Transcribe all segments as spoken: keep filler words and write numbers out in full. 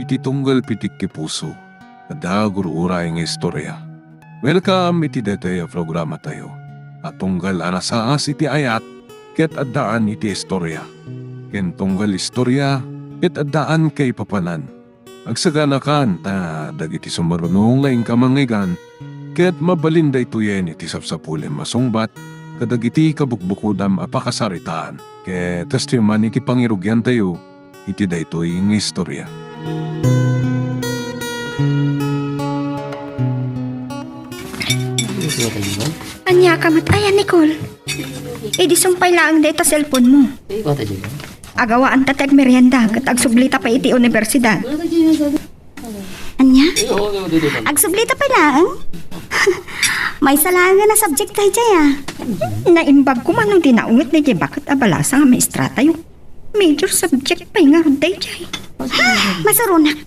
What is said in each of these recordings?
Ti tunggal pitik ti puso, adda gur-uray nga istorya. Welcome iti daytoy a programatayo a tunggal a nasaas iti ayat ket addaan iti istorya, ken tunggal istorya ket addaan kaipapanan. Agsaganakan ta dagiti sumaruno nga inka mangngeggan ket mabalin daytoyen iti sapsapulem a sungbat kadagiti kabukbukodam a pakasaritaan. Ket kastoy man iti pangirugiantayo iti daytoy nga istorya. Ania ka met aya, Nicole? Idi sumpay laeng dayta cellphone mo. Agawaanta ti agmerienda ket agsublita pay iti universidad. Ania? Agsublita pay laeng? Maysa laeng a subject daydiay, a. Naimbag koma no di naunget daydiay baket a balasa nga maestratayo. Major subject pay ngarud daydiay. Masuronak.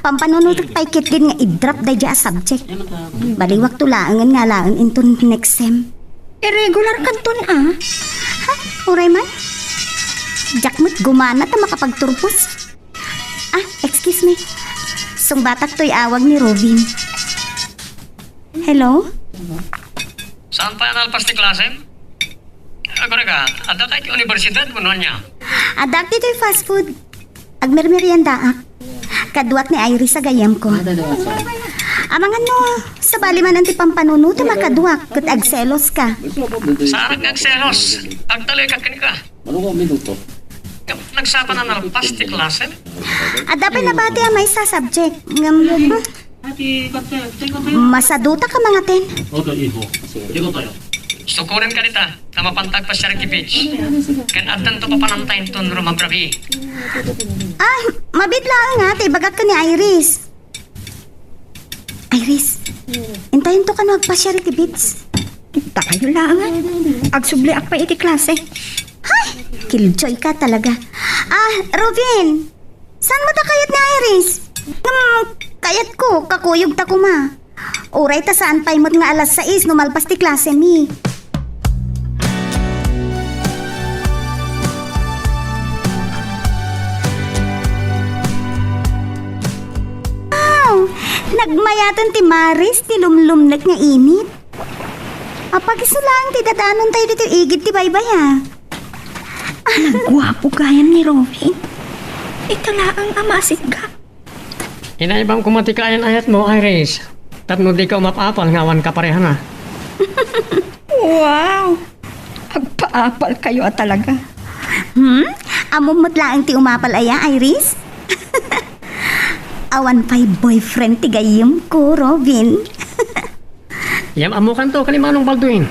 Pampanunotek pay ketdin nga i-drop daydiay a subject. Baliwakto laengen nga alaen inton next sem. Irregular kanton, a. Ha? Uray man? Diak met gumana ta makapagturpos. Ah, excuse me. Sungbatak toy awag ni Robin. Hello? Saan pay a nalpas ti klasem? Agurayka, adda ka iti universidad wenno ania? Addaak ditoy fast food. Agmermeriendaak. Kaduak ni Iris a gayyemko. Amangan no, sabali manen ti pampanunotem a kaduak ket agseloska. Saanak nga agselos. Agtaloyka kenka. Nagsapa a nalpas ti klasem? Adda pay nabati a maysa a subject. Ngem, hmm, masadutak a mangaten. Sukorenka dita, ta mapanta agpasiar iti beach. Ken addanto papananta inton rumabrabii. Ah, mabiit laeng a, ta ibagak ken ni Iris. Iris, intayonto kano agpasiar iti beach. Dakayo laeng, a. Agsubliak pay iti klase. Hay! Killjoy ka talaga. Ah, Robin! Saan met a kayat ni Iris? Ngem, kayatko, kakuyogta koma. Uray ta saan pay met nga alas sais no malpas ti klasemi. Wow! Nagmayaten ti maris ti lumlumnek nga init. Apag-isu laeng ti dadanontayo ditoy igid ti baybay, a. Nagguapo gayam ni Robin. Ita laeng a masigga. Inaibam koma ti kaayan-ayatmo, Iris, tapno dika umap-apal nga awan kaparehana. Wow! Agpaapalkayo a talaga. Hmm? Ammom met laeng ti umapal aya, Iris? Awan pay boyfriend ti gayyemko, Robin. Ngem ammokanto ken ni Manong Baldwin.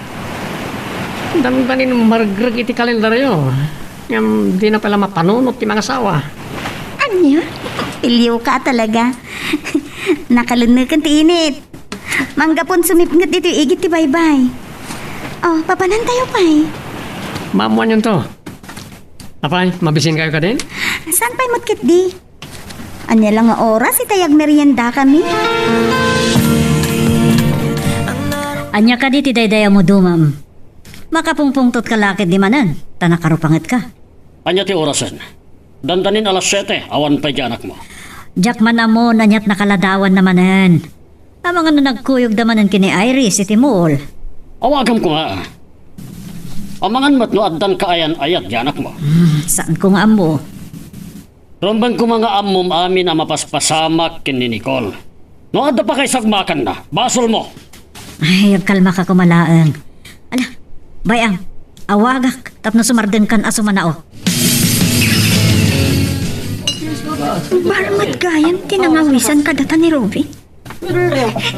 Dandanin margreg iti kalendaryo. Ngem dina pay la mapanunot ti mangasawa. Ania? Pilioka talaga. Nakalenneken ti init. Manggapon sumipnget ditoy igid ti baybay. Oh, papanantayo pay. Maammoanyonto. Apay, mabisinkayo kadin? Saan pay met ketdi? Ania la nga oras itay agmeriendakami? Ania kadi ti dayday a mudumam? Makapungpungtotka la ketdi manen, ta nakarupangetka. Ania ti orasen? Dandanin alas siete, awan pay di anakmo. Diak man ammo no aniat nakaladawanna manen. Amangan no nagkuyogda manen ken ni Iris iti mall. Awagam koma. Amangan met no addan kaayan-ayat di anakmo. Hmm, saanko nga ammo. Rumbeng koma nga ammom amin a mapaspasamak ken ni Nicole. No adda pakaysagmakanna, basolmo. Ay, agkalmaka koma laeng. Ala, bay-am, awagak tapno sumardengkan a sumanao. Barmet gayam ti nangawisan kadata ni Robin.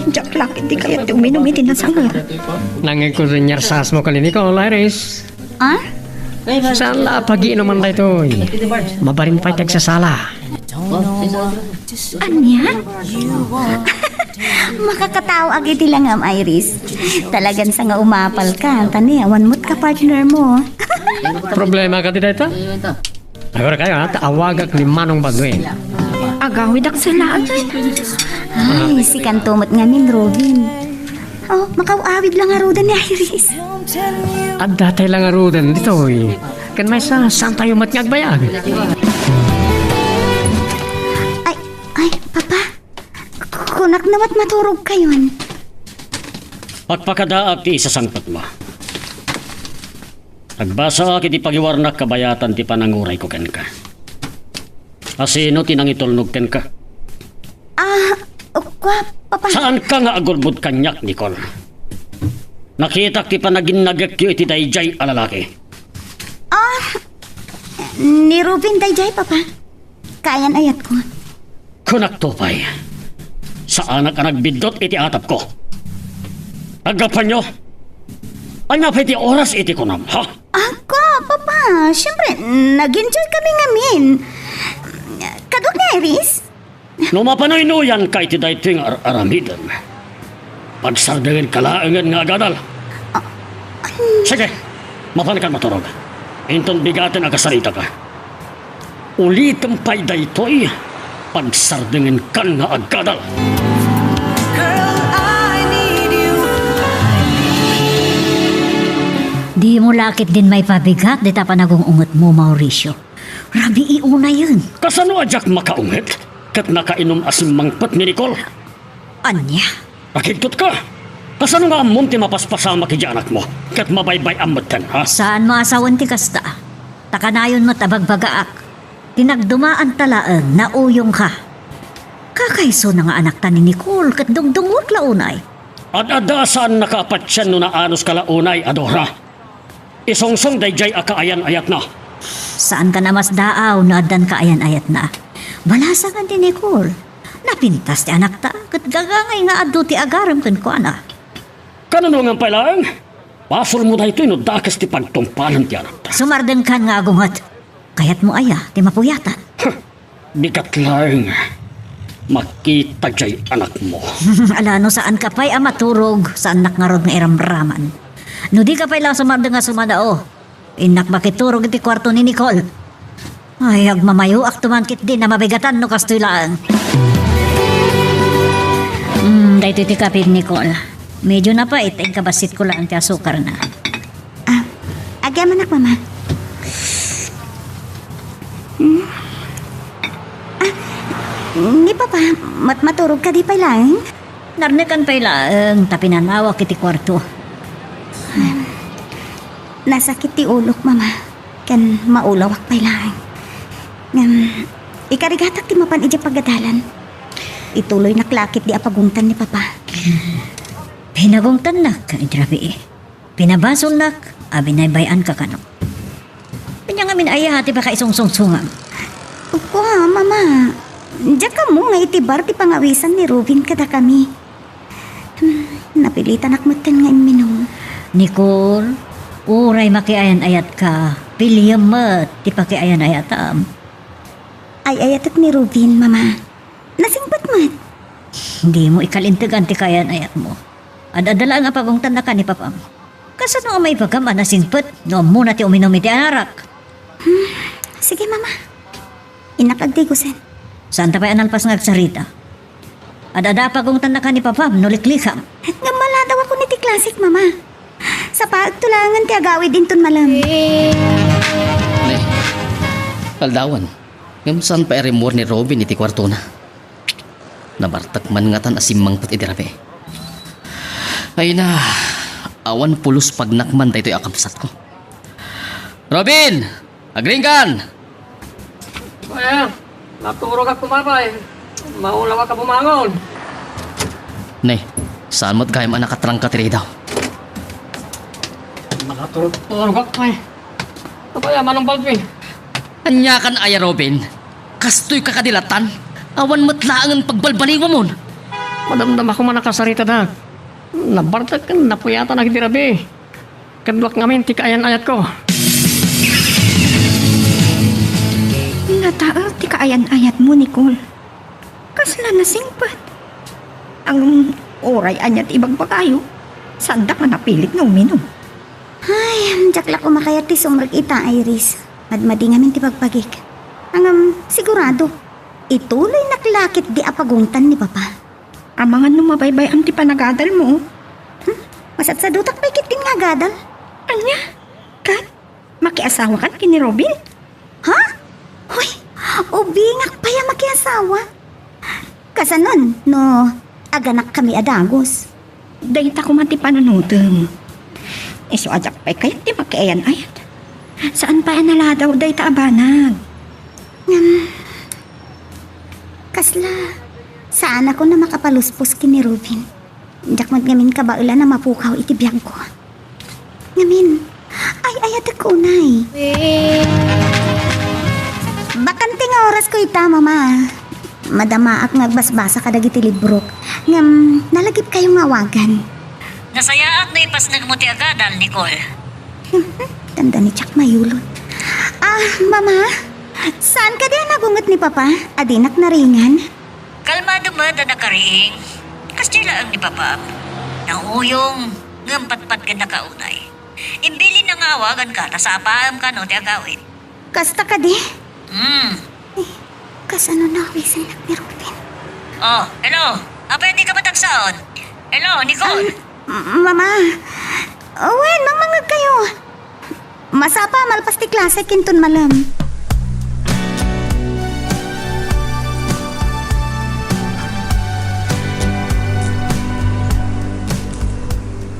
Diak la ketdi kayat ti uminum iti nasanger. Nangngegko ti niarsasmo ken ni Nicole, Iris. Ah? Saan la a pagiinuman daytoy? Mabalin pay ti agsasala. Ania? Makakataoak iti langam, Iris. Talagan sa nga umapalka, ta ni, awan met ka partnermo. Problema kadi dayta? Aguraykayo, ha, ta awagak ni Manong Baldwin. Agawidak sa laang, ay. Ay, sikanto met ngamin, Robin. Oh, makaw-awid la ngaruden ni Iris. Addatay la ngaruden ditoy. Ken maysa, saantayo met nga agbayag? Ay, Ay, Papa, kunak no met maturogkayon. Pakpakadaak ti isasangpetmo. Agbasaak iti pagiwarnak kabayatan ti panangurayko kenka. Asino ti nangitulnog kenka? Ah, kua, Papa. Saanka nga agulbod kaniak, Nicole. Nakitak ti panaginnagekyo iti daydiay a lalaki. Ah, ni Ruben daydiay, Papa. Kaayan-ayatko. Kunakto pay, saanak a nagbiddut iti atapko. Aggapanyo, ania pay ti oras iti kunam, ha? Ako, Papa, siyempre, nag-enjoy kami ngamin. Kaduak ni Iris? No mapanuynuyanka iti daytoy nga ar-aramidem, pagsardengenka laengen nga agadal. Sige, mapankan maturog. Inton bigaten a kasaritaka, ulitem pay daytoy, pagsardengenkan nga agadal. Dimo la ketdin maipabigat dita panagung-ungetmo, Mauricio. Rabii unayen. Kasano a diak makaunget ket nakainum a simmangpet ni Nicole? Ania? Nakigtotka. Kasano nga ammom ti mapaspasamak idiay anakmo ket mabaybay-am metten, ha? Saanmo a sawen ti kasta. Ta kanayon met a bagbagaak. Ti nagdumaanta laeng, nauyongka. Kakaisuna nga anakta ni Nicole ket dungdungngoek la unay. Ad-adda a saannaka a patien no naanoska la unay, Adora. Isungsong daydiay a kaayan-ayatna. Saankan a masdaaw no addan kaayan-ayatna. Balasangen ti Nicole. Napintas ti anakta, ket gagangay nga adu ti agarem kenkuana. Kanunongan pay laeng, basolmo daytoy no dakes ti pagtungpalen ti anakta. Sumardengkan nga agunget. Kayatmo aya ti mapuyatan? Huh, bigat laeng. Makita jay anakmo. Ala, no saanka pay a maturog, saannak ngarud nga iramraman. No dika pay la sumardeng a sumanao, innak makiturog iti kuarto ni Nicole. Ay, agmamayoakto man ketdin a mabigatan no kastoy laeng. Hmm, daytoy ti kape, Nicole. Medyo napait, inkabassit ko laeng ti asukarna. Ah, agyamanak, Mama. Hmm. Ah, ni Papa, mat-, maturog kadi pay laeng? Narnekan pay laeng, ta pinanawak iti kuarto. Nasakit ti ulok, Mama, ken maulawak pay laeng. Ngem, ikarigatak ti mapan idiay pagadalan. Ituloynak la ketdi a pagungtan ni Papa. Pinagungtannak, iti rabii. Pinabasolnak a binaybay-anka kano. Ania ngamin aya ti pakaisungsongsongam? Kua, Mama, diak ammo nga iti bar ti pangawisan ni Ruben kadakami. Hmm, napilitanak metten nga imminum. Nicole, uray makiayan-ayatka, piliem met ti pakiayan-ayatam. Ay-ayatek ni Ruben, Mama. Nasingpet met. Dimo ikalintegan ti kaayan-ayatmo. Ad-adda laeng a pagungtannaka ni Papam. Kasano a maibagam a nasingpet no ammona ti uminum iti arak? Hmm, sige, Mama. Innak agdigosen. Saanta pay a nalpas nga agsarita. Ad-adda a pagungtannaka ni Papam no liklikam. Ngem maladawakon iti klasik, Mama. Sapaekto laengen ti agawid inton malem. Ne, aldawan. Ngem saan pay a rimmuar ni Ruben iti kuartona. Nabartek man ngatan a simmangpet iti rabii. Ay na, awan pulos pagnak man daytoy a kabsatko. Ruben! Agriingkan! Ay, naturogak koma pay. Maulawak a bumangon. Ne, saan met gayam a nakatrangka ti ridaw? Nakaturog-turogak pay. Apay a Manong Baldwin? Aniakan aya, Ruben? Kastoyka kadi lattan? Awan met laengen pagbalbaliwamon. Madamdamako man a kasaritadak. Nabartek ken napuyatanak iti rabii. Kaduak ngamin ti kaayan-ayatko. Nataek ti kaayan-ayatmo, Nicole. Kasla nasingpet. Ngem uray ania ti ibagbagayo, saandak a napilit nga uminum. Ay, diak la koma kayat ti sumrek ita, Iris. Madmadi ngamin ti bagbagik. Ngem, sigurado, ituloynak la ketdi a pagungtan ni Papa. Amangan no mabaybay-am ti panagadalmo. Hmm? Masadsadutak pay ketdin nga agadal. Ania? Kat, makiasawakan ken ni Ruben? Ha? Hoy, ubingak pay a makiasawa. Kasanon no aganakkami a dagus? Dayta koma ti panunotem. Isu a diak pay kayat ti makiayan-ayat. Saan pay a naladaw dayta a banag. Ngem, kasla, saanakon a makapaluspos ken ni Ruben. Diak met ngamin kabaelan a mapukaw iti biagko. Ngamin, ay-ayatek unay. Bakante nga orasko ita, Mama. Madamaak nga agbasbasa kadagiti librok. Ngem, nalagipkayo nga awagan. Nasayaat no ipasnegmo ti agadal, Nicole. Tanda ni Jack mayulot. Ah, Mama, saan kadi a nagunget ni Papa? A dinak naringan? Kalmado met a nakariing. Kasdiay laeng ni Papam. Nauyong, ngem patpatgennaka unay. Imbilinna nga awaganka ta sapaem kano ti agawid. Kasta kadi? Hmm. Eh, kasano nawisennak ni Ruben? Oh, hello. Apay a dika matagsaon? Hello, Nicole. Ah, m-, Mama. Wen, mangmangngegkayo. Masapa a malpas ti klase kinton malem.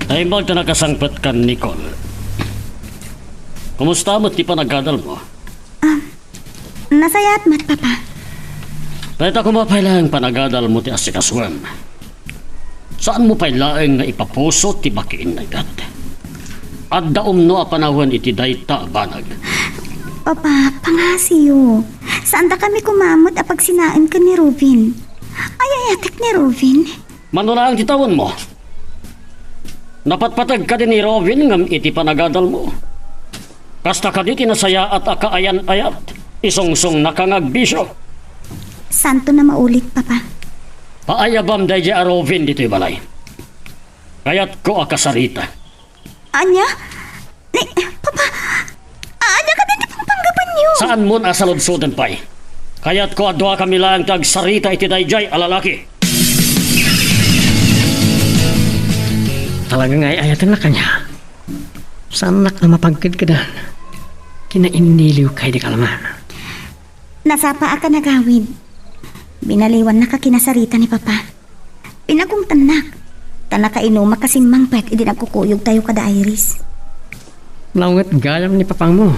Naimbag ta nakasangpetkan, Nicole. Kumusta met ti panagadalmo? Ah, nasayaat met, Papa. Dayta koma pay laeng panagadalmo ti asikasuem. Saanmo pay laeng nga ipapuso ti makiinnayat. Adda umno a panawen iti dayta a banag. Papa, pangngasiyo. Saandakami koma met a pagsinaen ken ni Ruben. Ay-ayatek ni Ruben. Mano laeng ti tawenmo? Napatpateg kadi ni Ruben ngem iti panagadalmo? Kasta kadi ti nasayaat a kaayan-ayat, isungsungnaka nga agbisio. Saanton a maulit, Papa. Paayabam daydiay a Ruben ditoy balay. Kayatko a kasarita. Ania? Ni, Papa, ania kadi ti pangpanggapuenyo? Saanmon a saludsoden pay. Kayatko a duakami laeng ti agsarita iti daydiay a lalaki. Talaga nga ay-ayatennak kaniak. Saannak a mapagkedkedan. Kinainniliwka idi kalman. Nasapa a kan agawid. Binaliwannaka kinasarita ni Papa. Pinagungtannak. Ta nakainumak a simmangpet idi nagkukuyogtayo kada Iris. Naunget gayam ni Papangmo.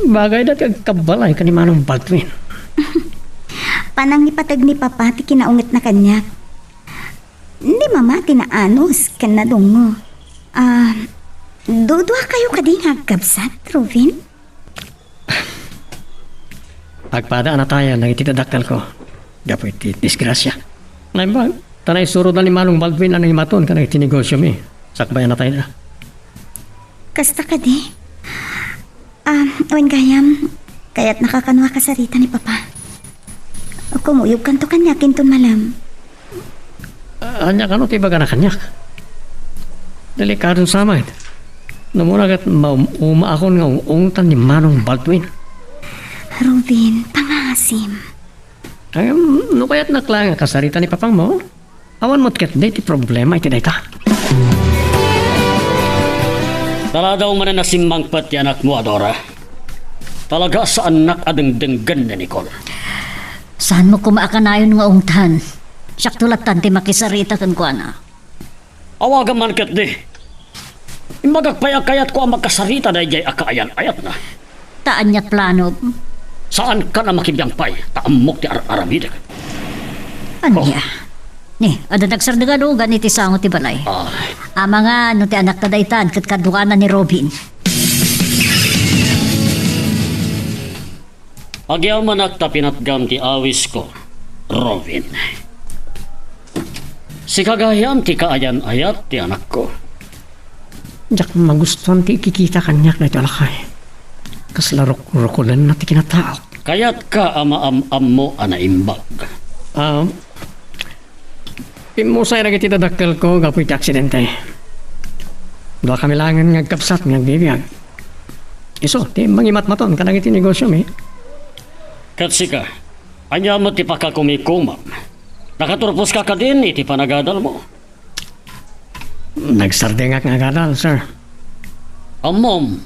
Bagayda ti agkabbalay ken ni Manong Baldwin. Panangipateg ni Papa ti kinaungetna kaniak. Ni Mama ti naanus ken nadungngo. Ah, duduakayo kadi nga agkabsat, Ruben? Agpada a natayan dagiti dadakkelko gapu iti disgrasia. Naimbag, ta naisuroda ni Manong Baldwin a nangimaton kadagiti negosiomi sakbay a natayda. Kasta kadi? Ah, wen gayam, kayatnaka kano a kasarita ni Papa. Kumuyogkanto kaniak inton malem. Ah, ania kano ti ibagana kaniak? Delikadon sa met. No umuna ket maum-umaakon nga ung-ungtan ni Manong Baldwin. Ruben, pangasim. Ay, no kayatnak laeng a kasarita ni Papangmo, awan met ketdi ti problema iti dayta. Taladaw manen a simmangpet ti anakmo a Dora. Talaga a saannak a dengdenggen ni Nicole. Saanmo koma a kanayon nga ungtan? Siakto lattan ti makisarita kenkuana. Awagam man ketdi. Imbagak pay a kayatko a makasarita daydiay a kaayan-ayatna. Ta ania ti planom? Saankan a makibiang pay, ta ammok ti ar-aramidek. Ania? Oh. Ni, adda nagsardeng a lugan iti sango ti balay. Ah. Amangan no ti anakta daytan ket kaduana ni Ruben. Agyamanak ta pinatgam ti awisko, Ruben. Sika gayam ti kaayan-ayat ti anakko. Diak magustuan ti ikikita kaniak daytoy a lakay. Kasla ruk-, rukolenna ti kinataok. Kayatka a maam-ammo a naimbag. Ah, Pimmusay dagiti dadakkelko gapu iti aksidente. Duakami laengen nga agkabsat nga agbibiag. Isu ti mangimatmaton kadagiti negosiomi. Ket sika, ania met ti pakakumikumam? Nakaturposka kadin iti panagadalmo? Nagsardengak nga agadal, sir. Ammom,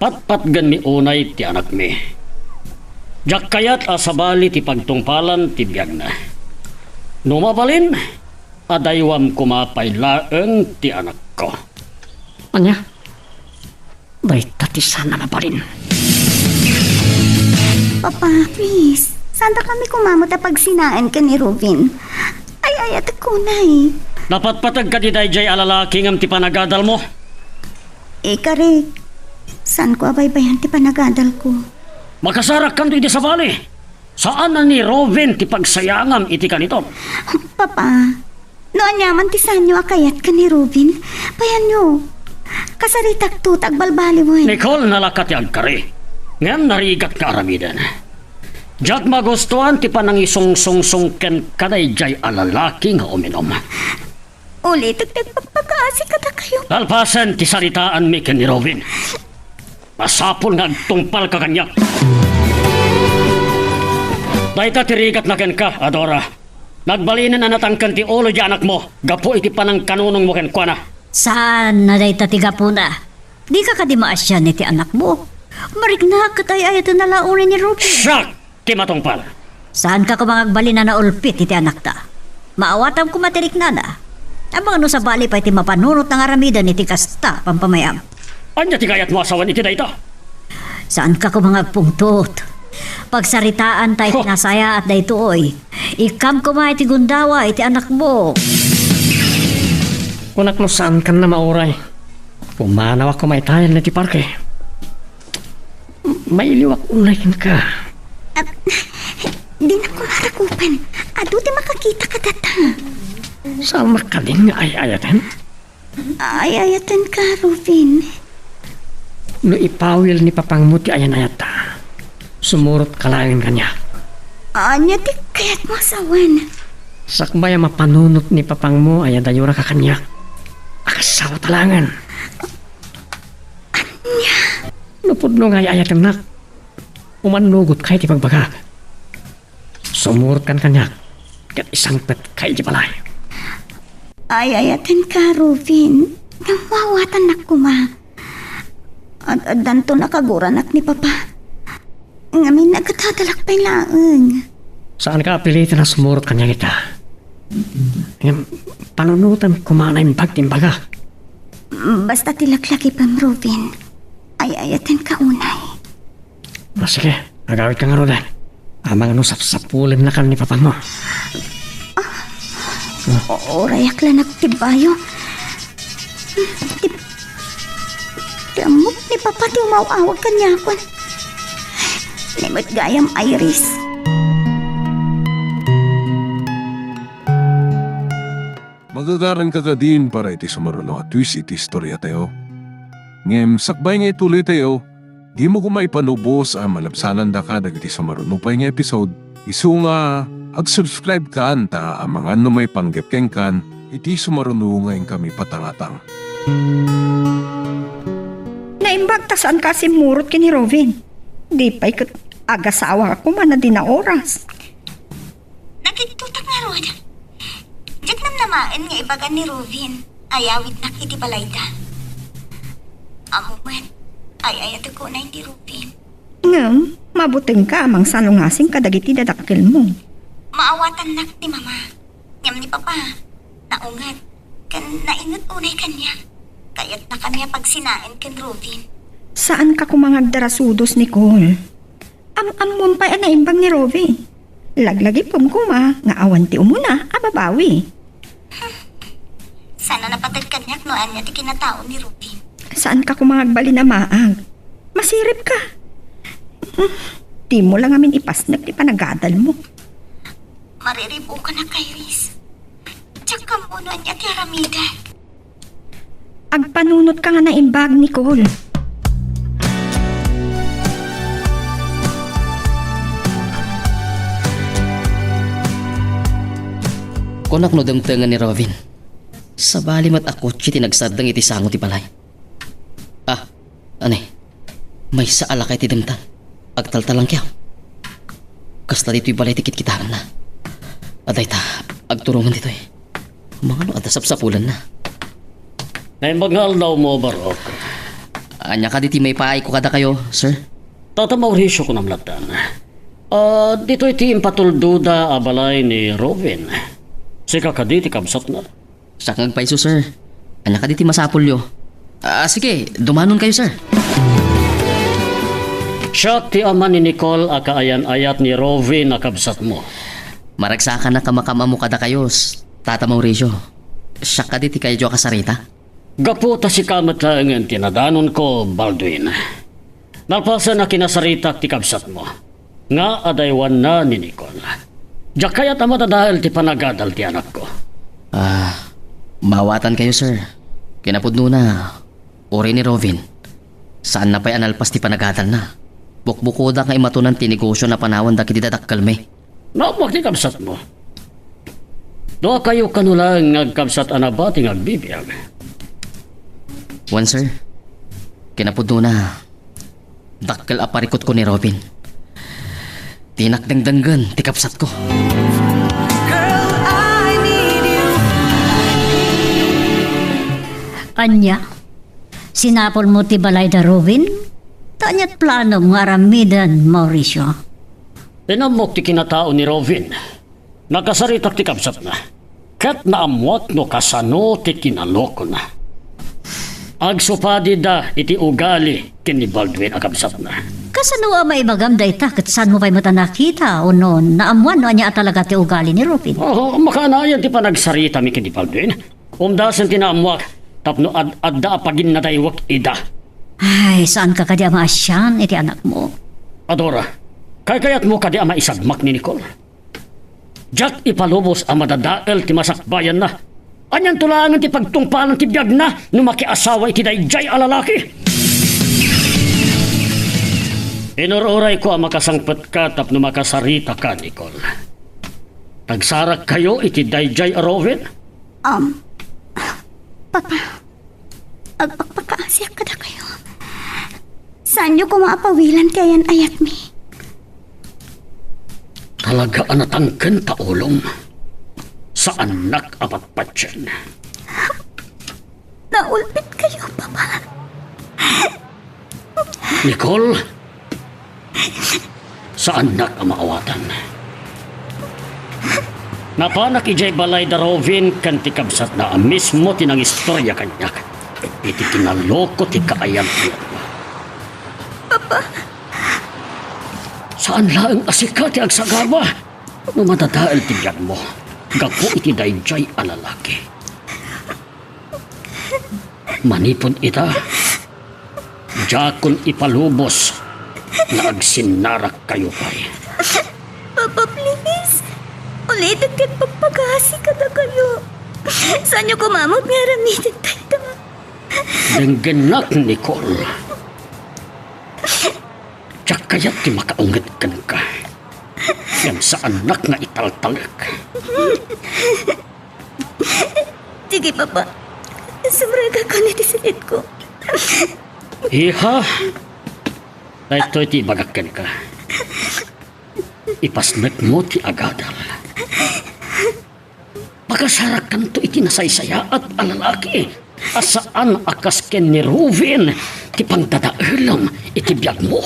patpatgenmi unay ti anakmi. Diak kayat a sabali ti pagtungpalan ti biagna. No mabalin, adaywam koma pay laeng ti anakko. Ania? Dayta ti saan a mabalin. Papa, please, saandakami koma met a pagsinaen ken ni Robin. Ay-ayatek unay. Napatpateg kadi daydiay a lalaki ngem ti panagadalmo? Ikarik, saanko a baybayan ti panagadalko. Makasarakkanto iti sabali. Saan a ni Robin ti pagsayangam iti kanitom. Papa, no aniaman ti saanyo a kayat ken ni Robin, payanyo. Kasaritakto ta agbalbaliwen. Nicole, nalaka ti agkari. Ngem narigat nga aramiden. Diak magustuan ti panangisungsongsong kenka daydiay a lalaki nga uminom. Ulitek ti agpakpakaasi kadakayo. Kalpasen ti saritaanmi ken ni Robin, masapul nga agtungpalka kaniak. Dayta ti rigatna kenka, Adora. Nagbalinen a natangken ti ulo ti anakmo gapu iti panangkanunongmo kenkuana. Saan a dayta ti gapuna. Dika kadi maasian iti anakmo? Mariknak ket ay-ayatenna la unay ni Robin. Siak ti matungpal. Saanka koma nga agbalin a naulpit iti anakta. Maawatam koma ti riknana. Amangan no sabali pay ti mapanunotna nga aramiden iti kasta a pampamayam. Ania ti kayatmo a sawen iti dayta? Saanka koma nga agpungtot. Pagsaritaanta iti Huh! nasayaat daytoy. Ikkam koma iti gundawa iti anakmo. Kunak no saankan a mauray. Pumanawak koma itayen iti parke. Mailiwak unay kenka. Ah, dinak koma rakupen. Adu ti makakita kadata. Saan makadin nga ay-ayaten? Ay-ayatenka, Robin. No ipawil ni papangmo ti ayan-ayatta, sumurotka laeng kaniak. Ania ti kayatmo a sawen? Sakbay a mapanunot ni papangmo a iyadayonaka kaniak, agasawata laengen. Ania? No pudno nga ay-ayatennak, umannugotka iti pagbagak. Sumurotkan kaniak ket isangpetka idiay balay. Ay-ayatenka, Robin. Ngem maawatannak koma. Ad-addanto nakaguranak ni Papa. Ngamin, agadadalak pay laeng. Saanka a piliten a sumurot kaniak ita. Ngem panunotem koma a naimbag ti imbagak. Basta ti laklakipem, Robin. Ay-ayatenka unay. Ah, sige, agawidka ngaruden. Amangan no sapsapulennakan ni papangmo. O-, urayak la nagtibbayo. Ti, ti ammok ni Papa ti umaw-awag kaniakon. Ni met gayam, Iris. Magagaranka kadin para iti sumaruno a twist iti istoriatayo. Ngem sakbay nga ituloytayo, dimo koma ipanubos a malabsanandaka dagiti sumaruno pay nga episode, isu nga ag-subscribe kan ta amangan no maipanggep kenkan iti sumaruno nga inkami patangatang. Naimbag ta saanka a simmurot ken ni Robin. Di pay ket agasawaka koma a dina oras. Nakittotak ngarud. Diak namnamaen nga ibaga ni Robin a yawidnak iti balayda. Ammo met, ay-ayatek unay ni Robin. Ngem, mabutengka a mangsalungasing kadagiti dadakkelmo. Maawatannak ni Mama. Ngem ni Papa, naunget, ken nainget unay kaniak. Kayatna kami a pagsinaen ken Robin. Saanka koma nga agdarasudos, Nicole. Am-ammom pay a naimbag ni Robin. Laglagipem koma nga awan ti umuna a babawi. Saan a napateg kaniak no ania ti kinatao ni Robin. Saanka koma nga agbalin a maag. Masiribka. Dimo la ngamin ipasnek ti panagadalmo. Mariribukanak, Iris. Diak ammo no ania ti aramidek. Agpanunotka nga naimbag, Nicole. Kunak no dimtengen ni Robin. Sabali met a kotse ti nagsardeng iti sango ti balay. Ah, ani, maysa a lakay ti dimtang. Agtaltalangkiaw. Kasla ditoy balay ti kitkitaenna. Adayta, agturongem ditoy. Mangano adda sapsapulenna? Naimbag nga aldawmo, Barok. Ania kadi ti maipaayko kadakayo, sir? Tata Mauricio, kunam latta. Ah, ditoy ti impatuldoda a balay ni Robin. Sika kadi ti kabsatna? Siak nga agpayso, sir. Ania kadi ti masapulyo? Ah, sige, dumanon kayo, sir. Siak ti ama ni Nicole a kaayan-ayat ni Rovin a kabsatmo. Maragsakanak a makaam-ammo kadakayo, s-, Tata Mauricio. Siak kadi ti kayatyo a kasarita? Gapu ta sika met laengen ti nadanonko, Baldwin. Nalpasen a kinasaritak ti kabsatmo nga adaywanna ni Nicole, diak kayat a madadael ti panagadal ti anakko. Ah, maawatankayo, sir. Kinapudnona, uray ni Rovin, saanna pay a nalpas ti panagadalna. Bukbukodak nga imatonan ti negosio a panawan dagiti dadakkelmi. Naammoak ti kabsatmo. Duakayo kano laeng nga agkabsat a nabati nga agbibiag. Wen, sir. Kinapudnona, dakkel a parikutko ni Rovin. Dinak dengdenggen ti kabsatko. Ania? Sinapulmo ti balay da Rovin? Ta ania't planom nga aramiden, Mauricio? Inammok ti kinatao ni Rovin. Nakasaritak ti kabsatna. Ket naammoak no kasano ti kinalokona. Agsupadida iti ugali ken ni Baldwin a kabsatna. Kasano a maibagam dayta ket saanmo pay met a nakita, ono naammoan no ania a talaga ti ugali ni Rovin? Oo, makanayan ti panagsaritami ken ni Baldwin. Umdasen ti naammoak tapno ad-adda a paginnadaywek ida. Ay, saanka kadi a maasian iti anakmo? Adora, kaykayatmo kadi a maisagmak ni Nicole? Diak ipalubos a madadael ti masakbayanna. Anianto laengen ti pagtungpalan ti biagna no makiasawa iti daydiay a lalaki? Inur-urayko a makasangpetka tapno makasaritaka, Nicole. Agsarakkayo iti daydiay a Rovin? Um, Papa, agpakpakaasiak kadakayo. Saanyo koma a pawilan ti ayan-ayatmi. Talaga a natangken ta ulom. Saannak a patpatien. Naulpitkayo, Papa. Nicole, saannak a maawatan. Napanak idiay balay da Rovin ken ti kabsatna a mismo ti nangistorya kaniak iti kinaloko ti kaayan-ayatna. Papa. Saan laeng a sika ti agsagaba no madadael ti biagmo gapu iti daydiay a lalaki. Manipud ita, diakon ipalubos nga agsinnarakkayo pay. Papa, please. Ulitek ti agpakpakaasi kadakayo. Saanyo koma met nga aramiden dayta? Denggennak, Nicole. Diak kayat ti makaunget kenka. Ngem saannak nga italtalek. Sige, Papa. Sumrekak iti silitko. Iha, daytoy ti ibagak kenka. Ipasnekmo ti agadal. Pakasarakkanto iti nasaysayaat a lalaki a saan a kas ken ni Ruben ti pangdadaelem iti biagmo.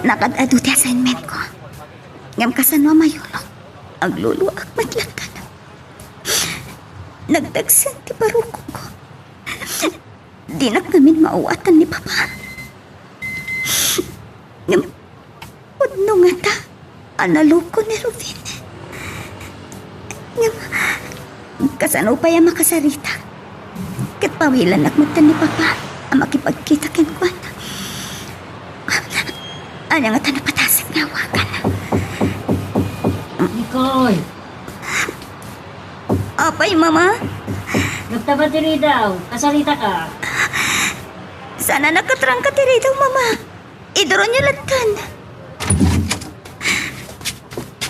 Nakaad-adu ti assignmentko. Ngem kasano a mayulok? Agluluak met latta. Nagdagsen ti parukongko. Dinak ngamin maawatan ni Papa. Ngem, pudno ngata a naloko ni Ruben. Ngem, kasano pay a makasaritak? Ket pawilanak metten ni Papa a makipagkita kenkuana. Ania ngata napatasek nga awagan? Nicole! Apay, Mama? Nagtaba ti ridaw. Kasaritak. Saan a nakatrangka ti ridaw, Mama. Iduronyo lattan.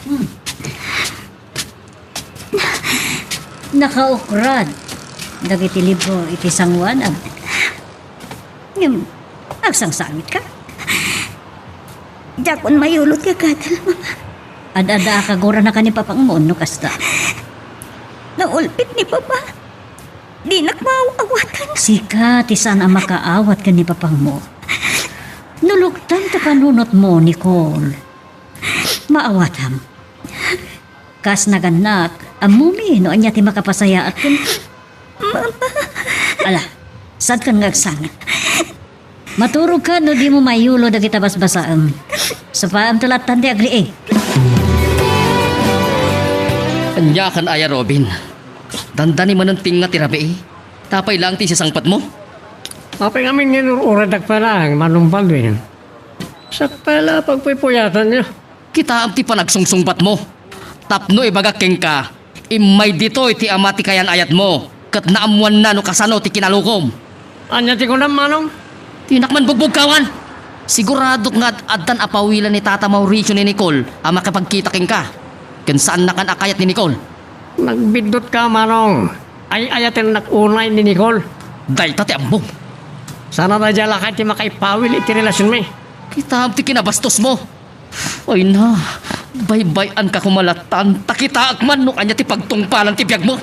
Hmm. Nakaukrad dagiti libro iti sangoanan. Ngem, agsangsangitka? Diakon mayulo ti agadal, Mama. Ad-addaak a gurana ken ni Papangmo no kasta. Naulpit ni Papa. Dinak maaw-awatan. Sika ti saan a makaawat ken ni Papangmo. Nuluktam ti panunotmo, Nicole. Maawatam. Kas nagannak, ammomi no ania ti makapasayaat ken... Mama. Ala, saankan nga agsangit. Maturogka no dimo maiyulo dagita basbasaem. Sapaem ta lattan ti agriing. Ania kan aya, Robin? Dandani manen tinga ti rabii. Apay laeng ti isasangpetmo? Apay ngamin nga inur-uradak pay laeng, Manong Baldwin. Sakbay la pagpuypuyatanyo. Kitaem ti panagsungsungbatmo. Tapno ibagak kenka, immay ditoy ti ama ti kayan-ayatmo, ket naammoanna no kasano ti kinalukom. Ania ti kunam, Manong? Dinak man bugbugkawan. Siguradok nga ad-, addan a pawilan ni Tata Mauricio ni Nicole a makipagkita kenka. Ken saannakan a kayat ni Nicole. Nagbiddutka, Manong. Ay-ayatennak unay ni Nicole. Dayta ti ammom. Saan a daydiay a lakay ti makaipawil iti relasionmi. Kitaem ti kinabastosmo. Ay na, baybay-anka koma lattan, ta kitaek man no ania ti pagtungpalan ti biagmo.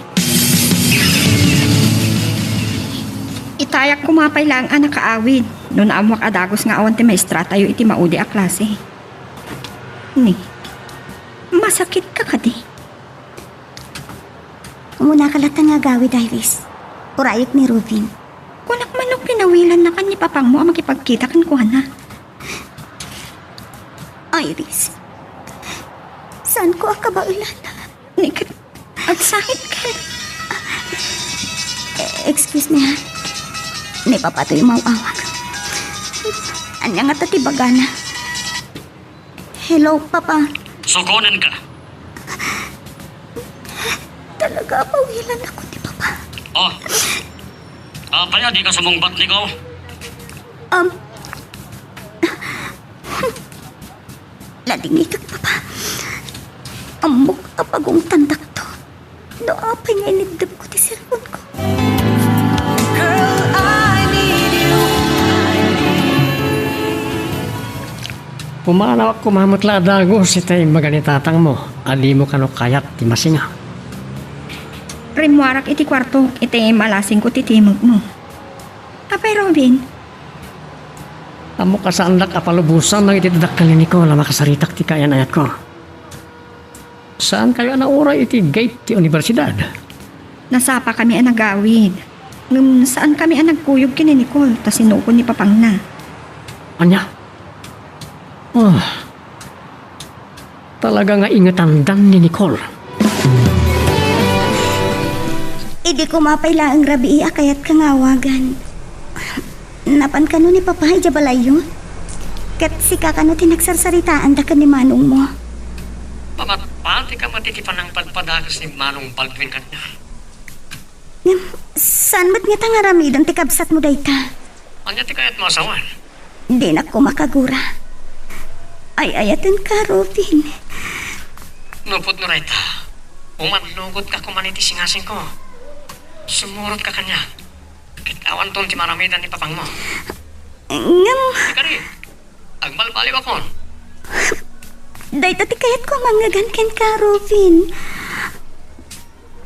Itayak koma pay laeng a nakaawid, no naammoak a dagus nga awan ti maestratayo iti maudi a klase. Ni, masakitka kadi? Umunaka latta nga agawid, Iris. Urayek ni Robin. Kunak man no pinawilannakan ni papangmo a makipagkita kenkuana. Iris, saanko a kabaelan. Ni ket, agsangit ka. Eh, excuse me, ha? Ni Papa toy maw-awag. Ania ngata ti bagana? Hello, Papa. Sukonenka. Talaga, pawilan ako ni Papa. Oh. Apay a dika sumungbat, Nicole? Um, ladingitak, Papa. Ammok a pagungtandakto. No apay nga iniddepko ti cellphone ko. Girl, I need you. Pumanawak koma met la a dagus iti imbaga ni tatangmo a dimo kano kayat ti masinga. Rimmuarak iti kuartok iti malasingko ti timekmo. Apay Robin? Ammok a saandak a palubosan dagiti dakkel ni Nicole a makasaritak ti kayan-ayatko. Saankayo a nauray iti gate ti universidad? Nasapakami a nagawid. Ngem saankami a nagkuyog ken ni Nicole ta sinukon ni papangna. Ania? Ah, talaga nga ingetandan ni Nicole. Idi koma pay laeng rabii a kayatka nga awagan. Napan kano ni Papa idiay balayyo? Ket sika kano ti nagsarsaritaanda ken ni manongmo? Mapatpatika met iti panangpadpadagus ni Manong Baldwin kaniak. Ngem, saan met ngata nga aramiden ti kabsatmo dayta? Ania ti kayatmo a sawen? Dinak koma kagura. Ay-ayatenka, Robin. Nupot no dayta, umannugotka koma iti singasingko. Sumurotka kaniak. Ket awanton ti maaramidan ni papangmo. Ngem... Kadi, agbalbaliwakon. Dayta ti kayatko a mangngegana kenka, Robin.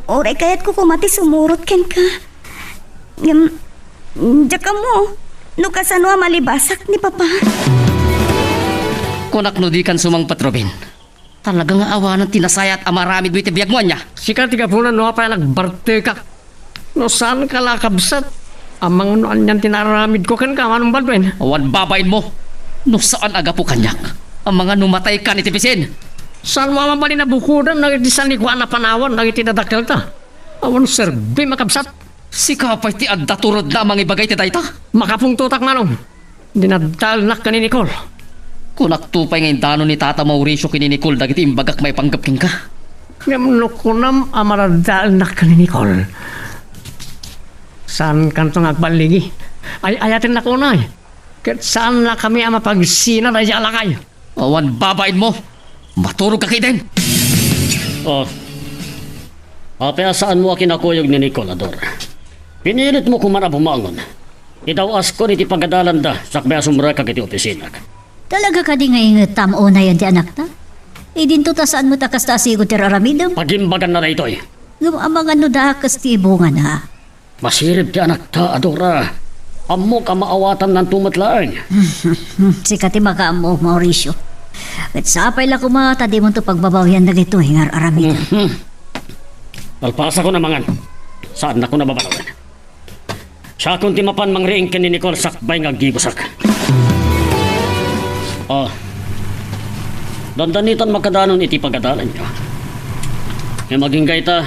Uray kayatko koma ti sumurot kenka. Ngem, diak ammo no kasano a malibasak ni Papa. Kunak no dikan sumangpet, Robin. Talaga nga awanen ti nasayaat a maaramidmo iti biagmo, ania? Sika ti gapuna no apay a nagbartekak. No saanka la a kabsat, amangan no anian ti naaramidko kenka, Manong Baldwin. Awan babainmo. No saan a gapu kaniak, amangan no mataykan iti bisin. Saanmo a mabalin a bukoden dagiti sanikuan a panawan dagiti dadakkelta? Awan serbim a kabsat. Sika pay ti adda turodna a mangibaga iti dayta? Makapungtotak, Manong. Dinaddaelnak ken ni Nicole. Kunakto pay nga indano ni Tata Mauricio ken ni Nicole dagiti imbagak maipanggep kenka. Ngem no kunam a madaddaelnak ken ni Nicole, saankanto nga agballigi. Ay-ayatennak unay. Ket saannakami a mapagsina daydiay a lakay. Awan babainmo. Maturogka ketdin. Oh. Apay a saanmo a kinakuyog ni Nicole, Ador? Pinilitmo koman a bumangon. Idaw-askon iti pagadalanda sakbay a sumrekak iti opisinak. Talaga kadi nga ingetam unayen ti anakta? Idinto ta saan met a kasta a sigud ti raramidem? Pagimbaganna daytoy. Ngem amangan no dakes ti ibungana. Masirib ti anakta, Adora. Ammok a maawatannanto met laeng. Sika ti makaammo, Mauricio. Ket sapay la koma ta dimonto pagbabawian dagitoy nga ar-aramidem. Mhm. Palpasakon, amangan. Saannakon a babaloen. Siakon ti mapan mangriing ken ni Nicole sakbay nga aggibusak. Oh. Dandanitan makadanon iti pagadalanyo. Ngem agingga ita,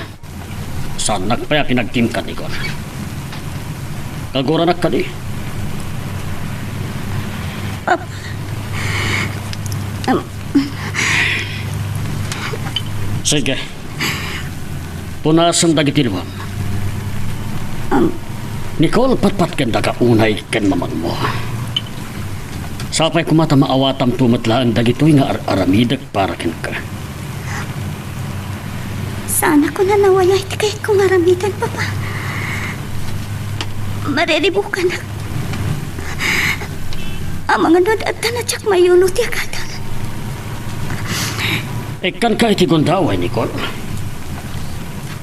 saannak pay a pinagkim ken ni Nicole. Kaguranak kadi. Papa. Am. Sige. Punasem dagiti luam. Am. Nicole, patpatkendak unay ken mamangmo. Sapay koma ta maawatamto met laeng dagitoy nga ar-aramidek para kenka. Saanakon a nawaya iti kayatko nga aramiden, Papa. Mariribukanak. Amangan no adda a diak mayuno ti agadal. Ikkanka iti gundaway, Nicole.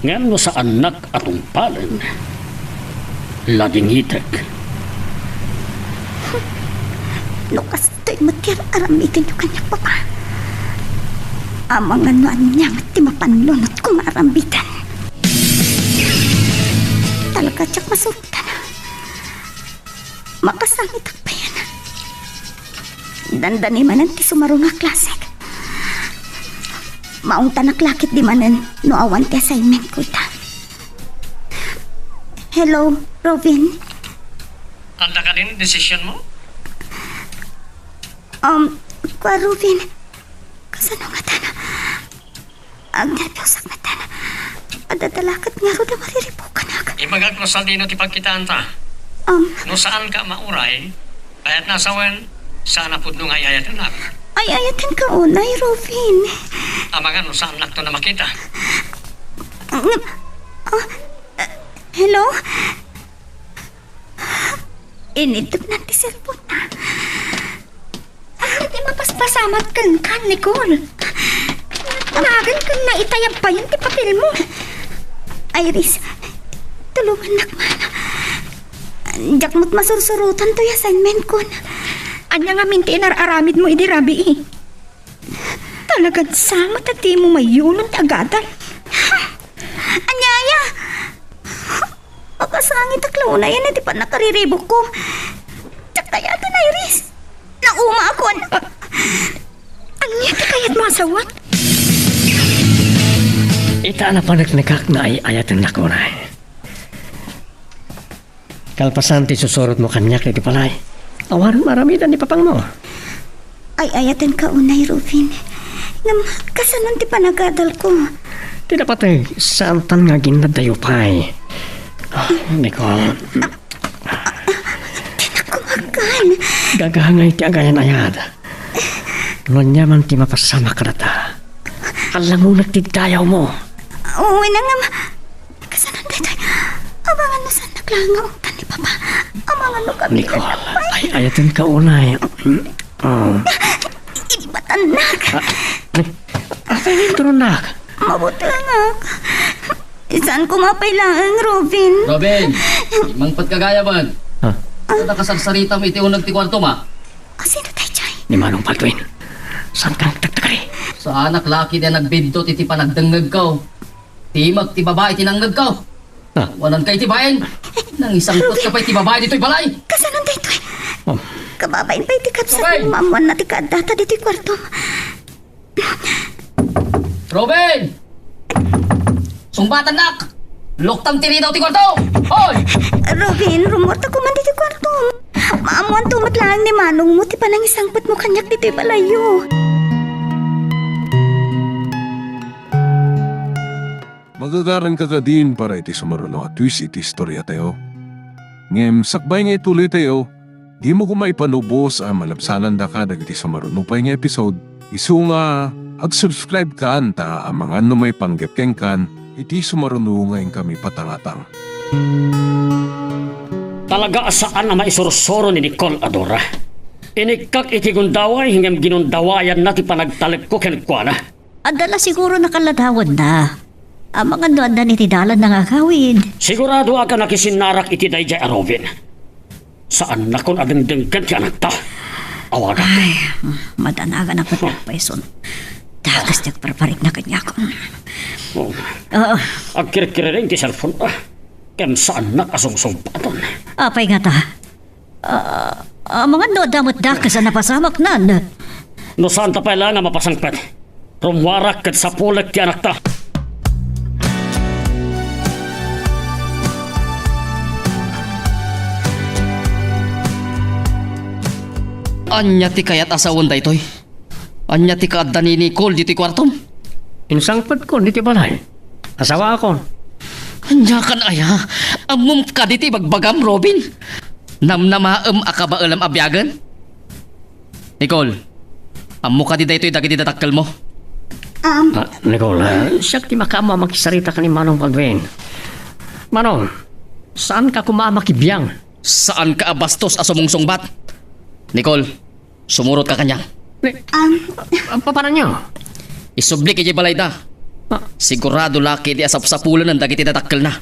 Ngem no saannak a tungpalen, ladingitek. No kastoy met ti ar-aramidenyo kaniak, Papa, amangan no ania met ti mapanunotko nga aramiden. Talaga diak masurotan. Makasangitak payen. Dandani manen ti sumaruno a klasek. Maungtanak la ketdi manen no awan ti assignmentko ita. Hello, Robin. Adda kadin desisionmo? Um, kua, Robin, kasano ngatan? Agnerbiosek metten. Adda la ket ngarud a mariribukanak. Ibagak no sadino ti pagkitaanta. Um. No saanka a mauray, kayatna a sawen, saan a pudno nga ay-ayatennak. Ay-ayatenka unay, Robin. Amangan no saannakton a makita. Ngem, ah, hello? Initduknan ti cellphone-na. Ania ti mapaspasamak kenka, Nicole? Naganken naitayab payen ti papelmo. Iris, tulongannak man. Diak met masursurotan toy assignment-kon. Ania ngamin ti inar-aramidmo idi rabii? Talagan sa met a dimo mayunon ti agadal. Ania aya? Makasangitak la unayen iti pannakariribukko. Diak kayaten, Iris. Naumaakon. Ania ti kayatmo a sawen? Ita a napaneknekak nga ay-ayatennak unay. Kalpasan ti susurotmo kaniak iti balay, awan maaramiden ni papangmo. Ay-ayatenka unay, Rufin. Ngem, kasanon ti panagadalko? Ti napateg, saantan nga aginnaddayo pay. Ah, Nicole. Dinak kumakan. Gagangay ti agayan-ayad. No ania man ti mapasamak kadata, allangonak ti dayawmo. Wen, ngem, kasanon daytoy? Amangan no saannak laeng nga ungtan ni Papa. Amangan no kami Nicole, ay-ayatenka unay. Oh. Ibatannak. Ah, apay nga inturonnak? Mabutengak. Saan koma pay laeng, Robin? Robin, mangpet ka gayam. Ah. Ano nakasarsaritam iti uneg ti kuartom? Ah, sino daytoy? Ni Manong Baldwin. Saanka nagtagtagari? Saanak la ketdi a nagbiddut iti panagdengngegko. Timek ti babai ti nangngegko. Ah. Awananka iti bain. Nangisangpetka pay ti babai ditoy balay. Kasanon daytoy? Oh. Kababain pay ti kabsat Robin! Maammoanna ti kaaddata ditoy kuartom. Robin! Sungbatannak! Luktam ti ridaw ti kuarto! Hoy! Robin, rummuarta koman ditoy kuartom. Maammoanto met laeng ni manongmo ti panangisangpetmo kaniak ditoy balayyo. Magagaranka kadin para iti sumaruno a twist iti istoriatayo. Ngem sakbay nga ituloytayo, dimo koma ipanubos a malabsanandaka dagiti sumaruno pay nga episode, isu nga ag-subscribe-kan ta amangan no maipanggep kenkan iti sumaruno nga inkami patangatang. Talaga a saan a maisursuro ni Nicole a Dora. Inikkak iti gundaway ngem ginundawayanna ti panagtalekko kenkuana. Adda la siguro nakaladawanna. Amangan no addan iti dalanna nga agawid. Siguradoak a nakisinnarak iti daydiay a Robin. Saannakon a dengdenggen ti anakta. Awagak. Ay, madanagan a petpayson. Dakes ti agparparikna kaniak. Oh. Ah, Agkirkiriring ti cellphone. Ah, ken saannak a sungsungbaton. Apay ngata? Ah, amangan no adda met dakes a napasamaknan. No saanta pay laeng a mapasangpet, rummuarak ket sapulek ti anakta. Ania ti kayat a sawen daytoy? Ania ti kaadda ni Nicole ditoy kuartom? Insangpetkon ditoy balay. Asawaakon. Ania kan aya? Ammom kadi ti ibagbagam, Robin? Namnamaem a kabaelam a biagen? Nicole, ammo kadi daytoy dagiti dadakkelmo? Um, Ah, Nicole, ah, siak ti makaammo a makisarita ken ni Manong Baldwin. Manong, saanka koma a makibiang? Saanka a bastos a sumungsungbat? Nicole, sumurotka kaniak. Ni-, Um, Ah, papananyo? Isublik idiay balayda. Ah. Sigurado la ketdi a sapsapulenen dagiti dadakkelna.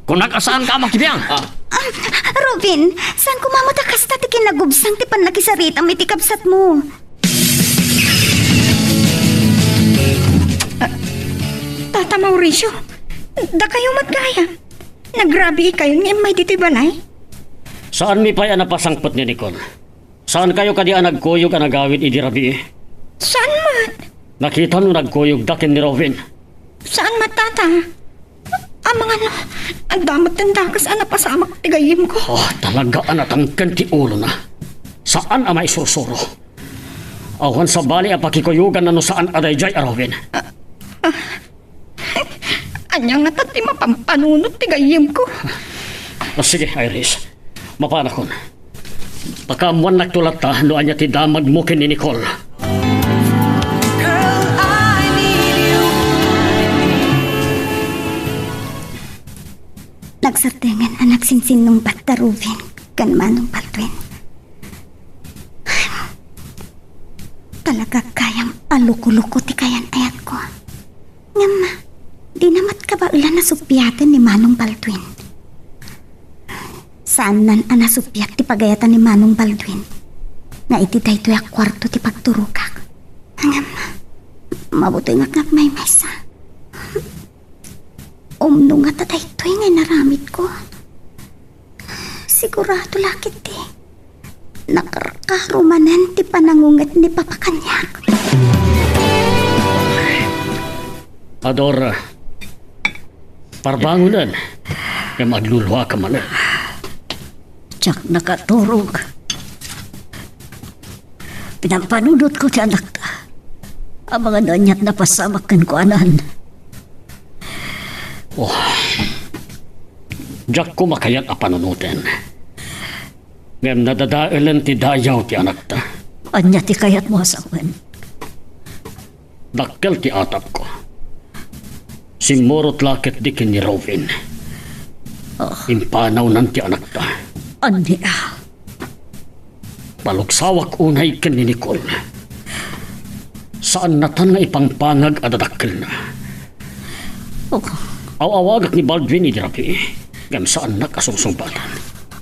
Kunak a saanka a makibiang. Ah. Ah, Robin, saan koma met a kasta ti kinagubsang ti pannakisaritam iti kabsatmo? Ah, Tata Mauricio, dakayo met gayam. Nagrabiikayon nga immay ditoy balay? Saanmi pay a napasangpet ni Nicole. Saankayo kadi a nagkuyog a nagawid idi rabii? Saan met? Nakitam no nagkuyogda ken ni Robin? Saan met, Tata? Amangan no adda met ti dakes a napasamak ti gayyemko. Oh, talaga a natangken ti ulona. Saan a maisursuro. Awan sabali a pakikuyoganna no saan a daydiay a Robin. Ah, ah. Ania ngata ti mapampanunot ti gayyemko? Ah, sige, Iris. Mapanakon. Pakaammuannakto latta no ania ti damagmo ken ni Nicole. Nagsardenggen a nagsinsinnungbat da Rubin ken Manong Baldwin. Talaga gayam a luko-luko ti kayan-ayatko. Ngem, dina met kabaelan a suppiaten ni Manong Baldwin. Saannan a nasuppiat ti pagayatan ni Manong Baldwin nga iti daytoy a kuarto ti pagturogak. Ngem, mabutengak nga agmaymaysa. Umno ngata daytoy nga inaramidko. Sigurado la ketdi, nakarkaro manen ti panangunget ni Papa kaniak. Adora, parbangonen, ngem agluluaka manen. Diak nakaturog. Pinampanunotko ti anakta. Amangan no aniat napasamak kenkuanan. Oh. Diakko makayat a panunoten. Ngem nadadaelen ti dayaw ti anakta. Ania ti kayatmo a sawen? Dakkel ti atapko. Simmurot la ketdi ken ni Robin. Oh. Impanawnan ti anakta. Ania? Palugsawak unay ken ni Nicole. Saannatan nga ipangpangag a dadakkelna. Oh. Aw-awagak ni Baldwin idi rabii, ngem saannak a sungsungbatan.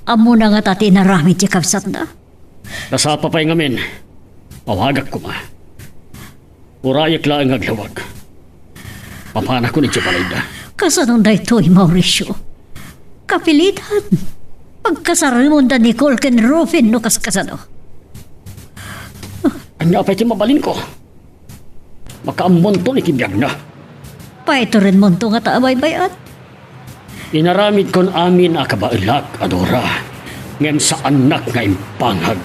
Ammona ngata ti inaramid ti kabsatna? Nasapa pay ngamin. Awagak koma. Urayek laeng nga aglawag. Papanakon idiay balayda. Kasano daytoy, Mauricio? Kapilitan. Pagkasaremon da Nicole ken Rufin no kaskasano. Ania pay ti mabalinko? Makaammonton iti biagna. Paiturenmonto ngata a baybay-at. Inaramidkon amin a kabaelak, Adora, ngem saannak nga impangag.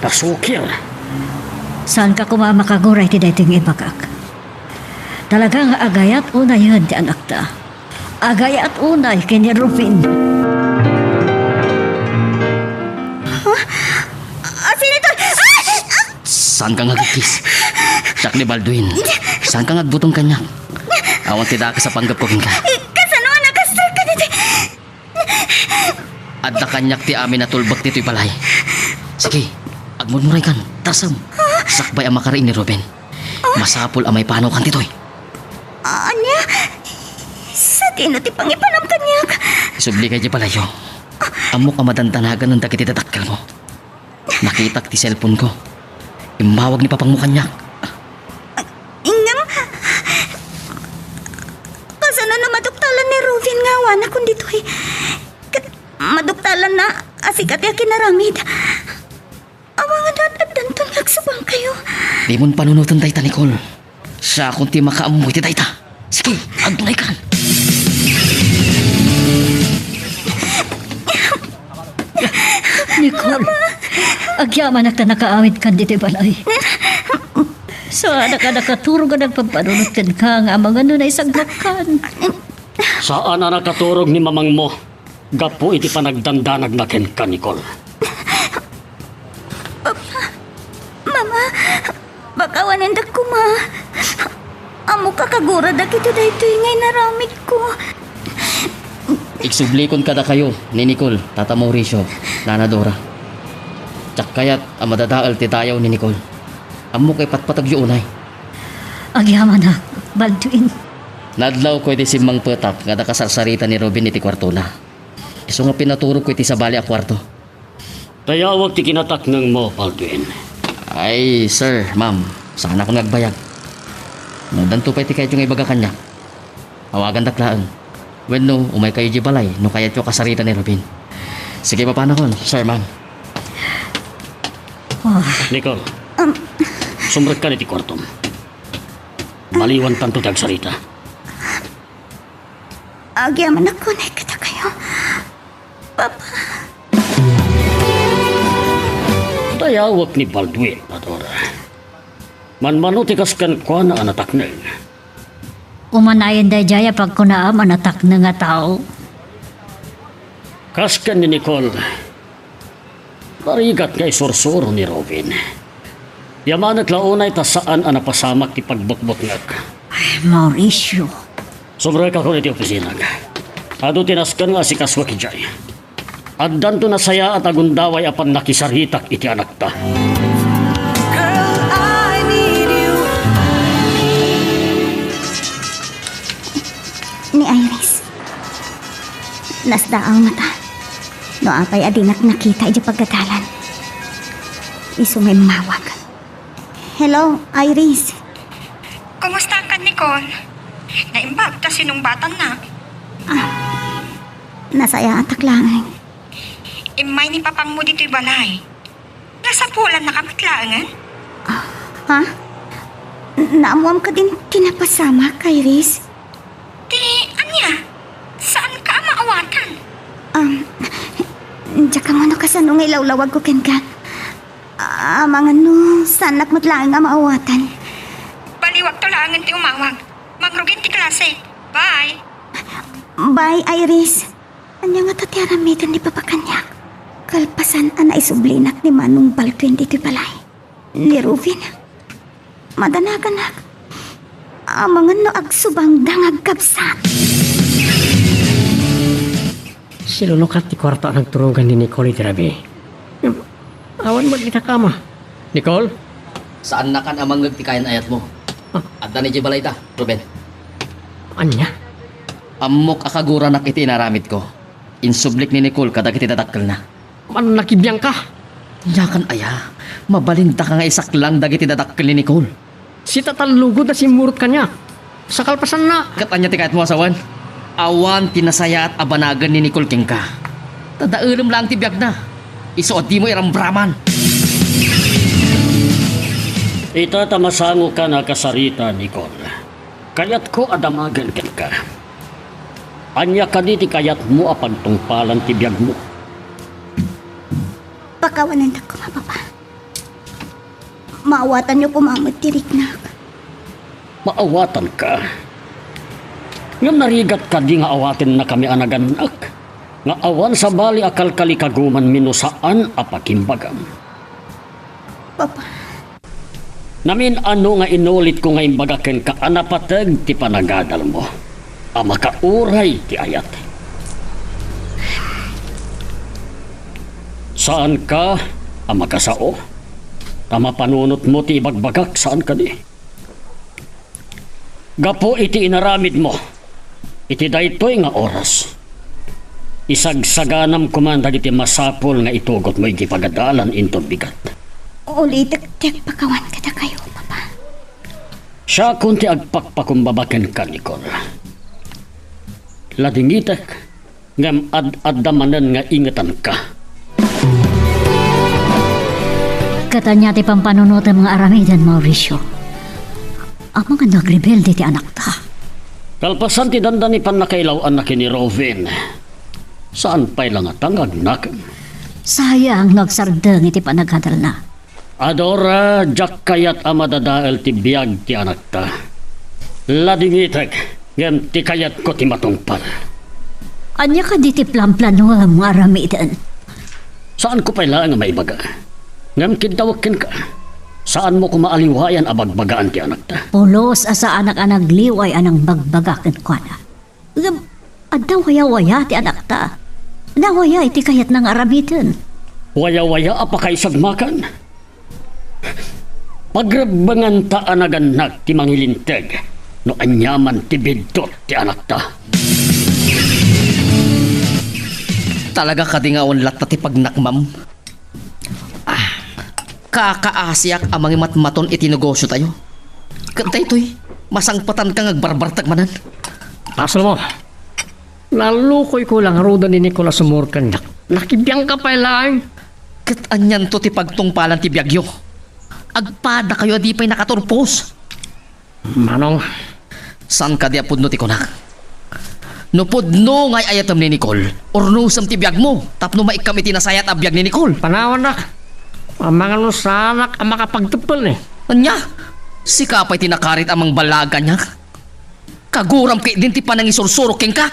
Nasukir. Saanka koma a makaguray ti daytoy nga ibagak. Talaga nga agayat unayen ti anakta. Agayat unay ken ni Rufin. Ha? Ah, Senator! Ah! Ah! Saanka nga agkiss? Siak ni Baldwin. Saanka nga agbutong kaniak? Awan ti dakes a panggepko kenka. Kasano a nakastrike ka ditoy? Adda kaniak ti amin a tulbek ditoy balay. Sige, agmurmuraykan. Tarsem. Sakbay a makari ni Ruben. Masapul a maipanawkan ditoy. Ania? Sadino ti pangipanam kaniak? Isubli ka idiay balayyo. Ammok a madandanagan dagiti dadakkelmo. Nakitak ti cellphone ko. Immawag ni papangmo kaniak. Ngem, kasano no maduktalan ni Ruben nga awanakon ditoy? Ket maduktalanna a sika ti akinaramid. Awan nga addanton nga agsubangkayo. Dimon panunoten dayta, Nicole. Siakon ti makaammo iti dayta. Sige, agnaykan. Nicole, agyamanak ta nakaawidkan ditoy balay. Saanak a nakaturog a nagpampanunot kenka nga amangan no naisagmakkan. Saan a nakaturog ni mamangmo gapu iti panagdandanagna kenka, Nicole. Papa, Mama, pakawanendak koma. Ammok a kaguradak iti daytoy nga inaramidko. Igsublikon kadakayo ni Nicole, Tata Mauricio, Nana Dora. Diak kayat a madadael ti dayaw ni Nicole. Ammok a ipatpategyo unay. Agyamanak, Baldwin. Nadlawko iti simmangpetak nga adda kasarsarita ni Ruben iti kuartona. Isu nga pinaturogko iti sabali a kuarto. Dayawek ti kinataknengmo, Baldwin. Ay, sir, ma'am, saanakon nga agbayag. No addanto pay ti kayatyo nga ibaga kaniak, awagandak laeng. Wenno, umaykayo idiay balay no kayatyo a kasarita ni Ruben. Sige, papanakon, sir, ma'am. Ah. Nicole, Um. sumrekkan iti kuartom. Maliwantanto ti agsarita. Agyamanak unay kadakayo, Papa. Dayawek ni Baldwin, Adora. Manmano ti kas kenkuana a natakneng. Umanayen daydiay a pagkunaam a natakneng a tao. Kas ken ni Nicole, narigat nga isursuro ni Ruben. Yamanek la unay ta saan a napasamak ti pagbutbutngek. Ay, Mauricio. Sumrekakon iti opisinag. Adu ti nasken nga asikasuek idiay. Addanto nasayaat a gundaway a pannakisaritak iti anakta. Girl, I need you. Ni Iris. Nasdaaw ngata. No apay a dinak nakita idiay pagadalan. Isu nga immawag. Hello, Iris. Kumusta ka, Nicole? Naimbag ta sinungbatannak. Ah, nasayaatak laeng. Immay ni papangmo ditoy balay. Nasapulannaka met laengen? Ah, ha? Naammoam kadin ti napasamak, Iris? Ti ania? Saanka a maawatan? Um, diak ammo no kasano nga ilawlawagko kenka. Amangan no, saannak met laeng a maawatan. Baliwakto laengen ti umawag. Mangrugin ti klase. Bye! Bye, Iris. Ania ngata ti aramiden ni Papa kaniak? Kalpasan a naisublinak ni Manong Baldwin ditoy balay. Ni Ruben. Madanaganak. Amangan no agsubangda nga agkabsat. Silunukat ti kuarto a nagturogan ni Nicole iti rabii. Awan met ditak ama. Nicole? Saannakan a mangngeg ti kayan-ayatmo. Ah. Adda idiay balayda, Ruben. Ania? Ammok a kaguranak iti inaramidko. Insublik ni Nicole kadagiti dadakkelna. Mannakibiangka? Aniakan aya? Mabalindaka nga isaklang dagiti dadakkel ni Nicole. Sita tallugoda simmurot kaniak. Sa kalpasanna. Ket ania ti kayatmo a sawen? Awan ti nasayaat a banagen ni Nicole kenka. Ta daelem laeng ti biagna. Isu a dimo iramraman. Ita ta masangokan a kasarita, Nicole. Kayatko a damagen kenka. Ania kadi ti kayatmo a pagtungpalan ti biagmo? Pakawanendak koma, Papa. Maawatanyo koma met ti riknak. Maawatanka? Ngem narigat kadi nga awatennakami a nagannak, nga awan sabali a kalkalikagumanmi no saan a pakimbagam? Papa. Namin-ano nga inulitko nga imbaga kenka a napateg ti panagadalmo a makauray ti ayat. Saanka a makasao? Ta mapanunotmo ti ibagbagak, saan kadi? Gapu iti inaramidmo iti daytoy nga oras, Isagsaganam koman dagiti masapul nga itugotmo iti pagadalan inton bigat. Ulitek ti agpakawan kadakayo, Papa. Siakon ti agpakpakumbaba kenka, Nicole. Ladingitek, ngem ad-adda manen nga ingetanka. Ket ania ti pampanunotem nga aramiden, Mauricio? Amangan no agrebelde ti anakta. Kalpasan ti dandani pannakailaw-anna ken ni Rovin, saan pay la ngata nga agnakem. Sayang no agsardeng iti panagadalna. Adora, diak kayat a madadael ti biag ti anakta. Ladingitek, ngem ti kayatko ti matungpal. Ania kadi ti planplanoem nga aramiden? Saanko pay laeng a maibaga. Ngem kiddawek kenka, saanmo koma a liwayan a bagbagaan ti anakta. Pulos a saanak a nagliway a nangbagbaga kenkuana. Ngem adda wayawaya ti anakta. Nawaya iti kayatna nga aramiden. Wayawaya a pakaisagmakan. Pagrebbenganta a nagannak ti mangilinteg no aniaman ti biddut ti anakta. Talaga kadi nga awan latta ti pagnakmam? Ah, kakaasiak a mangimatmaton iti negosiotayo. Ket daytoy, masangpetanka nga agbarbartek manen. Pasulmo. Nalukoyko la ngaruden ni Nicole a sumurot kaniak. Nakibiangka pay laeng. Ket anianto ti pagtungpalan ti biagyo? Agpadakayo a di pay nakaturpos. Manong. Saan kadi a pudno ti kunak? No pudno nga ay-ayatem ni Nicole, urnosem ti biagmo tapno maikkam iti nasayaat a biag ni Nicole. Panawannak. Amangan no saanak a makapagteppel ni. Ania? Sika pay ti nakarit a mangballaag kaniak? Kaguram ketdin ti panangisursurok kenka.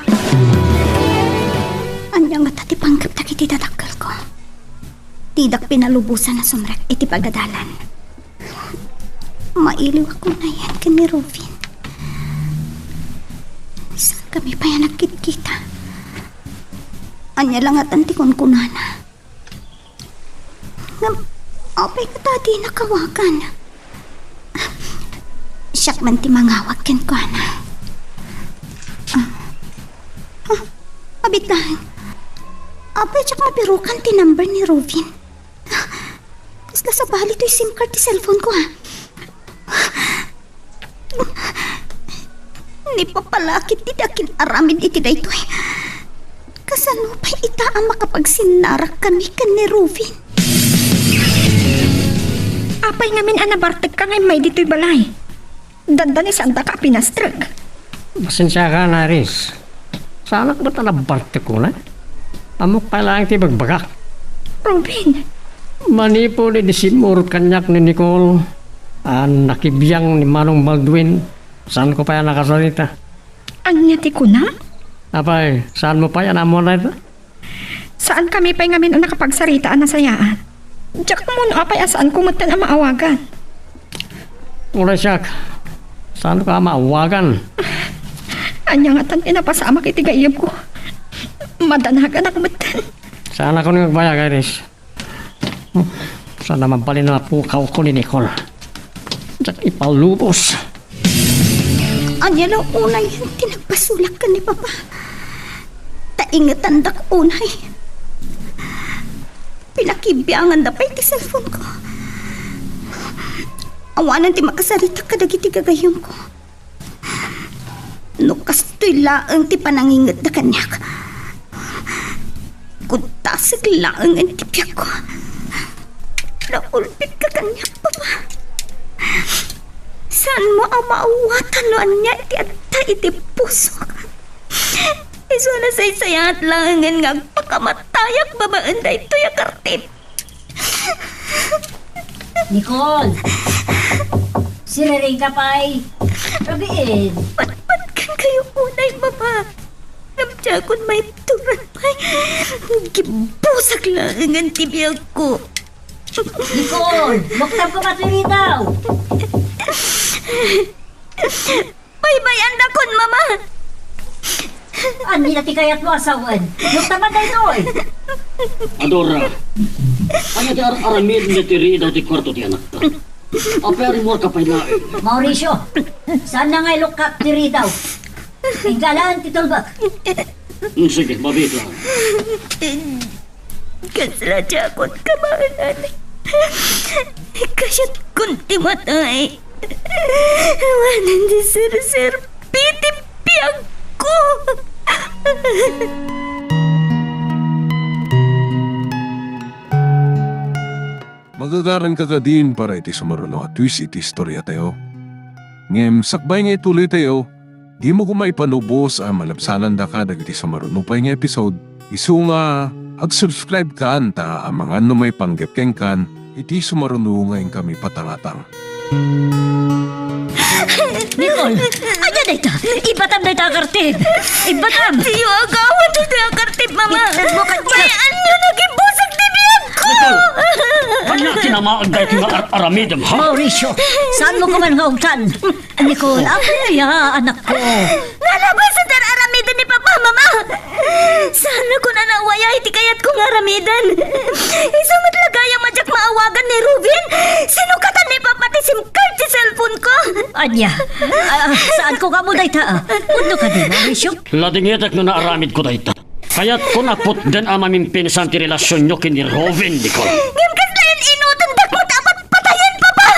Ania ngata ti panggep dagiti dadakkelko? Didak pinalubosan a sumrek iti pagadalan. Mailiwak unayen ken ni Rufin. Saankami pay a nagkitkita. Ania la ngatan ti kunkunana? Ngem apay ngata a dina awagan? Siak man ti mangawag kenkuana. Ah, ah, abitang. Apay diak mabirukan ti number ni Rufin? Kasla sabali toy SIM card ti cellphone ko, ha? Ni Papa la ketdi ti akin-aramid iti daytoy. Kasano pay ita a makapagsinnarak kami ken ni Rufin? Apay ngamin a nabartekka nga immay ditoy balay? Dandani saandaka a pinastrek. Pasensiakan, Iris. Saanak met a nabartek unay. Ammok pay laeng ti ibagbagak. Rufin! Manipud idi simmurot kaniak ni Nicole a nakibiang ni Manong Baldwin, saanko pay a nakasarita. Ania ti kuna? Apay, saanmo pay a naammuan dayta? Saankami pay ngamin a nakapagsarita a nasayaat. Diak ammo no apay a saanko metten a maawagan. Uray siak, saanka a maawagan? Ania ngatan ti napasamak iti gayyemko? Madanaganak metten. Saanakon nga agbayag, Iris. Saan a mabalin a napukawko ni Nicole. Diak ipalubos. Ania la unay ti nagpasulak ken ni Papa? Ta ingetandak unay. Pinakibianganda pay ti cellphone ko. Awanen ti makasarita kadagiti gagayyemko. No kastoy laeng ti panangingetda kaniak, kudtasek laengen ti biagko. Naulpitka kaniak, Papa. Saanmo a maawatan no ania ti adda iti pusok. Isu a nasaysayaat laengen nga agpakamatayak babaen daytoy a kartip. Nicole! Siriring ka pay? Rabiin! Patpatkan kayo unay, Mama. Ngem diakon maibturan pay. Gibusak laengen ti biagko. Nicole! Luktab ka pay ditoy daw! Baybay-andakon, Mama! Ania ti kayatmo a sawen? Luktab daytoy! Adora, ania ti ar-aramidmo iti ridaw ti kuarto ti anakta? Apay a rimmuarka pay laeng? Mauricio, saan nga ilukka ti ridaw? Inggalaen ti tulbek. Sige, mabiit lang. Kasla ti akon kamaanan. Kasiatkon ti matay. Awanen ti serserbi ti biagko. Magagaranka kadin para iti sumaruno a twist iti istoriatayo. Ngem sakbay nga ituloytayo, dimo koma ipanubos a malabsanandaka dagiti sumaruno pay nga episode, isu nga ag-subscribe kan ta amangan no maipanggep kenkan iti sumaruno nga inkami patangatang. Nicole, ania dayta? Ibbatam dayta a kartib! Ibbatam! Diyo agawan dayta a kartib, Mama! Ibbatam mo kaniak! Mayat nga nagibusak ti biagko! Nicole! Ania ti namaag daytoy nga ar-aramidem, ha? Mauricio, saanmo koma nga ugtan? Nicole, apay aya, anakko? Nalabasan ti ar-aramiden ni Papa, Mama! Saannakon a naawaya iti kayatko nga aramiden. Isu met la gayam a diak maawagan ni Ruben. Sinukatan ni Papa ti SIM card ti cellphone-ko. Ania? Ah, ah, saanko nga ammo dayta, ah. Pudno kadi, Mauricio? Ladingitek no naaramidko dayta. Kayatkon a putden a mamimpinsan ti relasionyo ken ni Ruben, Nicole. Ngem kasla inutendak met a patpatayen, Papa!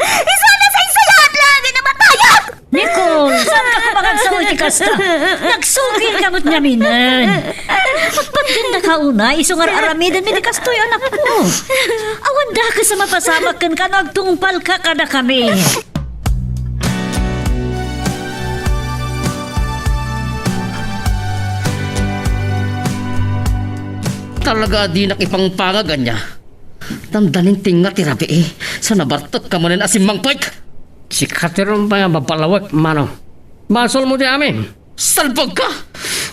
Isu a nasaysayaat laeng a matayak! Nicole, saanka koma nga agsaw iti kasta? Nagsukirka met ngaminen. Agpatgandaka unay, isu nga ar-aramiden iti kastoy, anakko. Awan dakes a mapasamak kenka no agtungpalka kadakami. Talaga a dinak ipangpangag, ania? Dandanin ti nga ti rabii, sa nabartek ka manen a simmangpet. Sika ti rumbeng a mapalawek, Manong. Basolmo ti amin. Salbagka!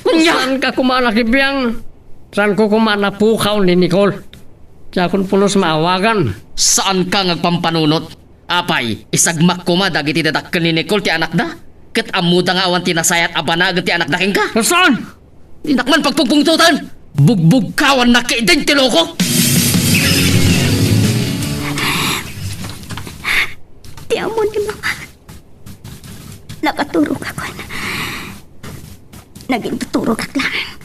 Ania? Saanka koma a nakibiang? Saanko koma a napukaw ni Nicole? Diakon pulos maawagan. Saanka nga agpampanunot? Apay, isagmak koma dagiti dadakkel ni Nicole ti anakda? Ket ammoda nga awan ti nasayaat a banagen ti anakda kenka? Saan? Dinak man pagpungpungtotan! Bugbugkawannak ketdin ti loko! Ti ammo ni Mama, nakaturogakon. Nagintuturogak laeng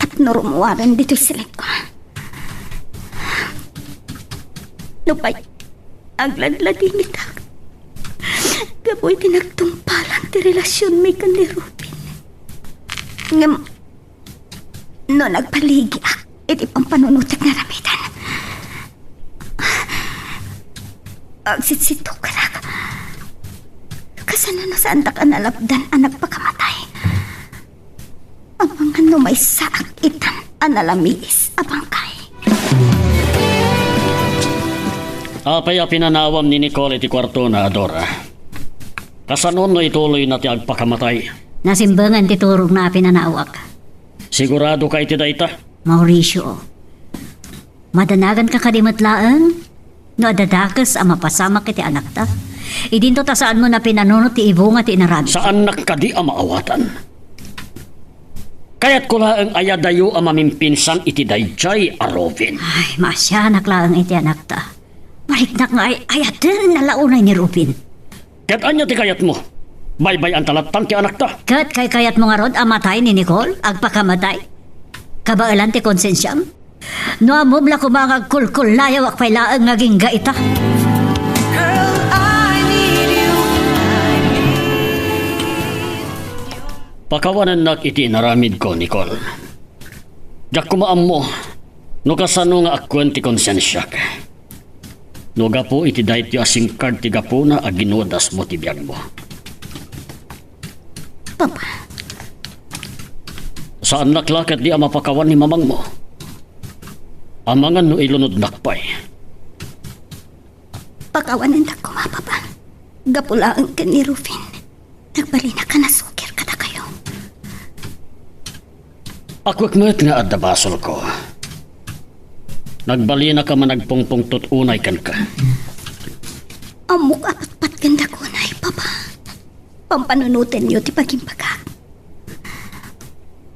tapno rummuaren ditoy silengko. Nupay agladladingitak gapu iti nagtungpalan ti relasionmi ken ni Ruben. Ngem no nagbaligiak iti pampanunotek nga aramiden, agsitsittukerak. Kasano no saandak a nalapdan a nagpakamatay? Amangan no maysaak itan a nalamiis a bangkay. Apay a pinanawam ni Nicole iti kuartona, Adora? Kasano no ituloyna ti agpakamatay? Nasimbengan ti turogna a pinanawak. Siguradoka iti dayta? Mauricio, madanaganka kadi met laeng no adda dakes a mapasamak iti anakta? Idinto ta saanmo a pinanunot ti ibunga ti inaramid. Saannak kadi a maawatan? Kayatko laeng a iyadayo a mamimpinsan iti daydiay a Ruben. Ay, maasianak laeng iti anakta. Mariknak nga ay-ayatenna la unay ni Ruben. Ket ania ti kayatmo? Baybay-anta latta ti anakta. Ket kaykayatmo ngarud a matay ni Nicole? Agpakamatay? Kabaelan ti konsensiam? No ammom la koma nga agkulkullayawak pay laeng nga agingga ita. Pakawanennak iti inaramidko, Nicole. Diak koma ammo no kasano nga akkuen ti konsensiak. No gapu iti daytoy a SIM card ti gapuna a ginudasmo ti biagmo. Papa. Saannak la ketdi a mapakawan ni mamangmo. Amangan no ilunodnak pay. Pakawanendak koma, Papa. Gapu laeng ken ni Ruben. Nagbalinak a nasukir kadakayo. Akuek met nga adda basolko. Nagbalinak a managpungpungtot unay kenka. Ammok a patpatgendak unay, Papa. Pampanunotenyo ti pagimbagak.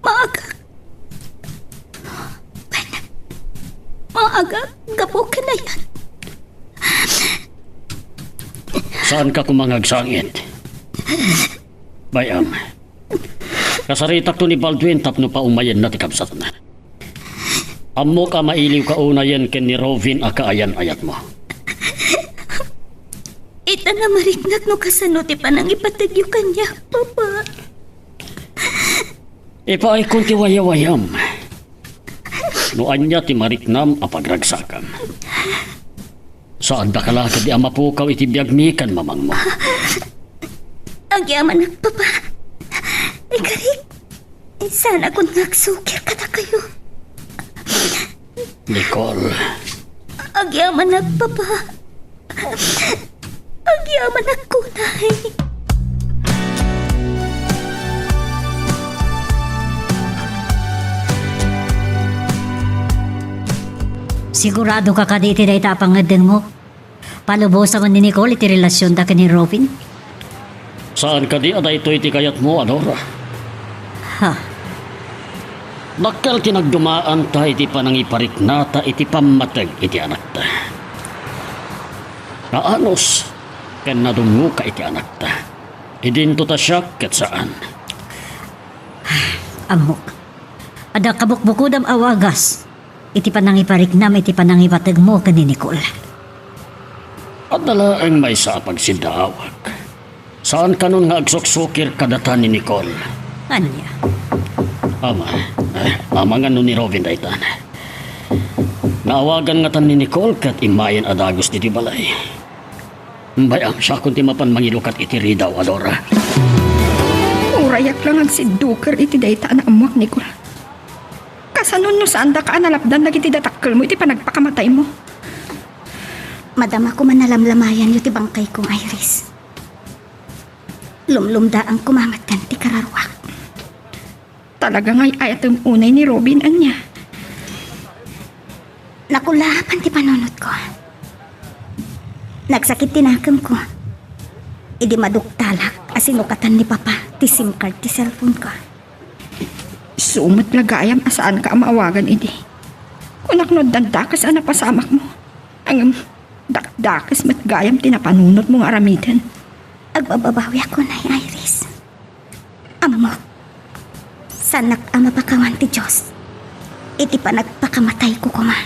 Maagak. Wen, maagak gapu ken ayan. Saanka koma nga agsangit. Bay-am. Kasaritakto ni Baldwin tapno paumayenna ti kabsatna. Ammok a mailiwka unayen ken ni Robin a kaayan-ayatmo. Ita namariknak no kasano ti panangipategyo kaniak, Papa. Ipaaykon ti wayawayam. No ania ti mariknam a pagragsakam. Saandaka la kadi a mapukaw iti biagmi ken mamangmo. Agyamanak, Papa. Ikarik, saanakon nga agsukir kadakayo. Nicole. Agyamanak, Papa. Agyamanak kunay. Sigurado ka kadi iti dayta a pangngeddengmo? Palubosan ni Nicole iti relasionda ken ni Robin? Saan kadi a daytoy ti kayatmo, Adora? Ha? Dakkel ti nagdumaanta iti panangipariknata iti pammateg iti anakta. Naanus ken nadungngoka iti anakta. Idinto ta siak ket saan. Ammok. Adda kabukbukodam a wagas iti panangipariknam iti panangipategmo ken ni Nicole. Adda laeng maysa a pagsiddaawak. Saan kanon nga agsuksukir kadata ni Nicole. Ania? Ama, eh, amangan no ni Robin daytan. Naawagan ngatan ni Nicole ket immayen a dagus ditoy balay. Bay-am, siakon ti mapan mangilukat iti ridaw, Adora. Urayak la nga agsidduker iti dayta a naammoak, Nicole. Kasano no saandaka a nalapdan dagiti dadakkelmo iti panagpakamataymo? Madama koma nalamlamayanyo ti bangkayko, Iris. Lumlumdaang koma met ti kararuak. Talaga nga ay-ayatem unay ni Robin, ania? Nakulaapan ti panunotko. Nagsakit ti nakemko idi maduktalak a sinukatan ni Papa ti SIM card ti cellphoneko. Isu met la gayam a saanka a maawagan idi. Kunak no addan dakes a napasamakmo. Ngem, dakdakes met gayam ti napanunotmo nga aramiden. Agbababawiak unay, Iris. Ammok, saanak a mapakawan ti Dios iti panagpakamatayko koma.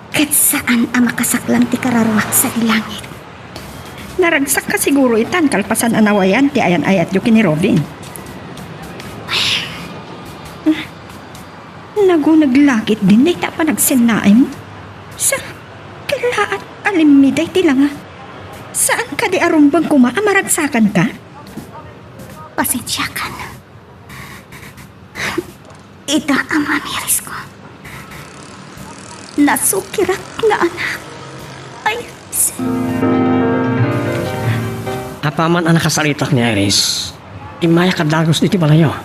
Ket saan a makasaklang ti kararuak sadi langit. Naragsakka siguro itan kalpasan a nawayan ti ayan-ayatyo ken ni Robin. Naguneg la ketdin dayta a panagsennaaymo. Sa, kellaat a limmiday ti langa. Saan kadi a rumbeng koma a maragsakanka? Pasensiakan. Ita a mamirisko. Nasukirak nga anak. Ay, Apaman a nakasaritak ni Iris, immayak a dagus iti balayo.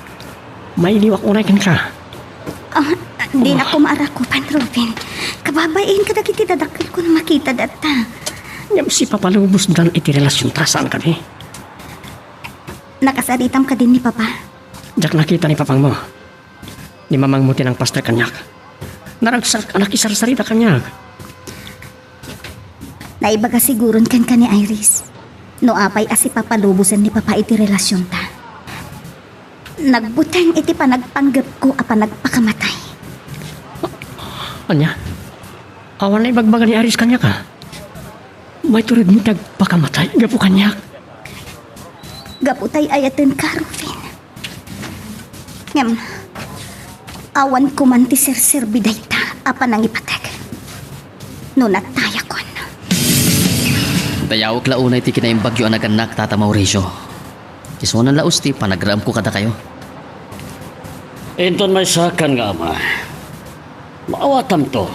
Mailiwak unay kenka. Ah, dinak koma arakupan, Robin. Kababain kadagiti dadakkelko no makita dayta. Ngem sipapalubosdan iti relasionta, saan kadi? Nakasaritam kadin ni Papa? Diak nakita ni papangmo. Ni mamangmo ti nangpaster kaniak. Naragsak a nakisarsarita kaniak. Naibaga siguron kenka ni Iris no apay a sipapalubosen ni Papa iti relasionta. Nagbuteng iti panagpanggepko a panagpakamatay. Ania? Awan naibagbaga ni Iris kaniak a maituredmo ti agpakamatay gapu kaniak? Gapu ta ay-ayatenka, Rufin. Ngem, awan koman ti serserbi dayta a panangipateg no natayakon. Dayawek la unay ti kinaimbagyo a nagannak, Tata Mauricio. Isunan la usti panagraemko kadakayo. Inton maysakan nga ama, maawatamto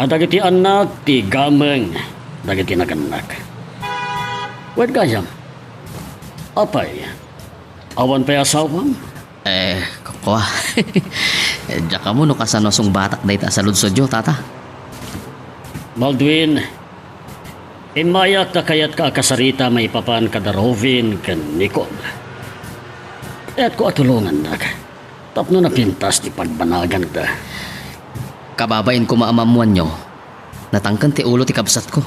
a dagiti annak ti gameng dagiti nagannak. Wen gayam, apay, awan pay asawam? Eh, kua. Diak ammo no kasano a sungbatak dayta a saludsodyo, Tata. Baldwin, immayak ta kayatka a kasarita maipapan kada Rovin ken Nicole. Kayatko a tulongannak tapno napintas ti pagbanaganda. Kababain koma a maammoanyo, natangken ti ulo ti kabsatko.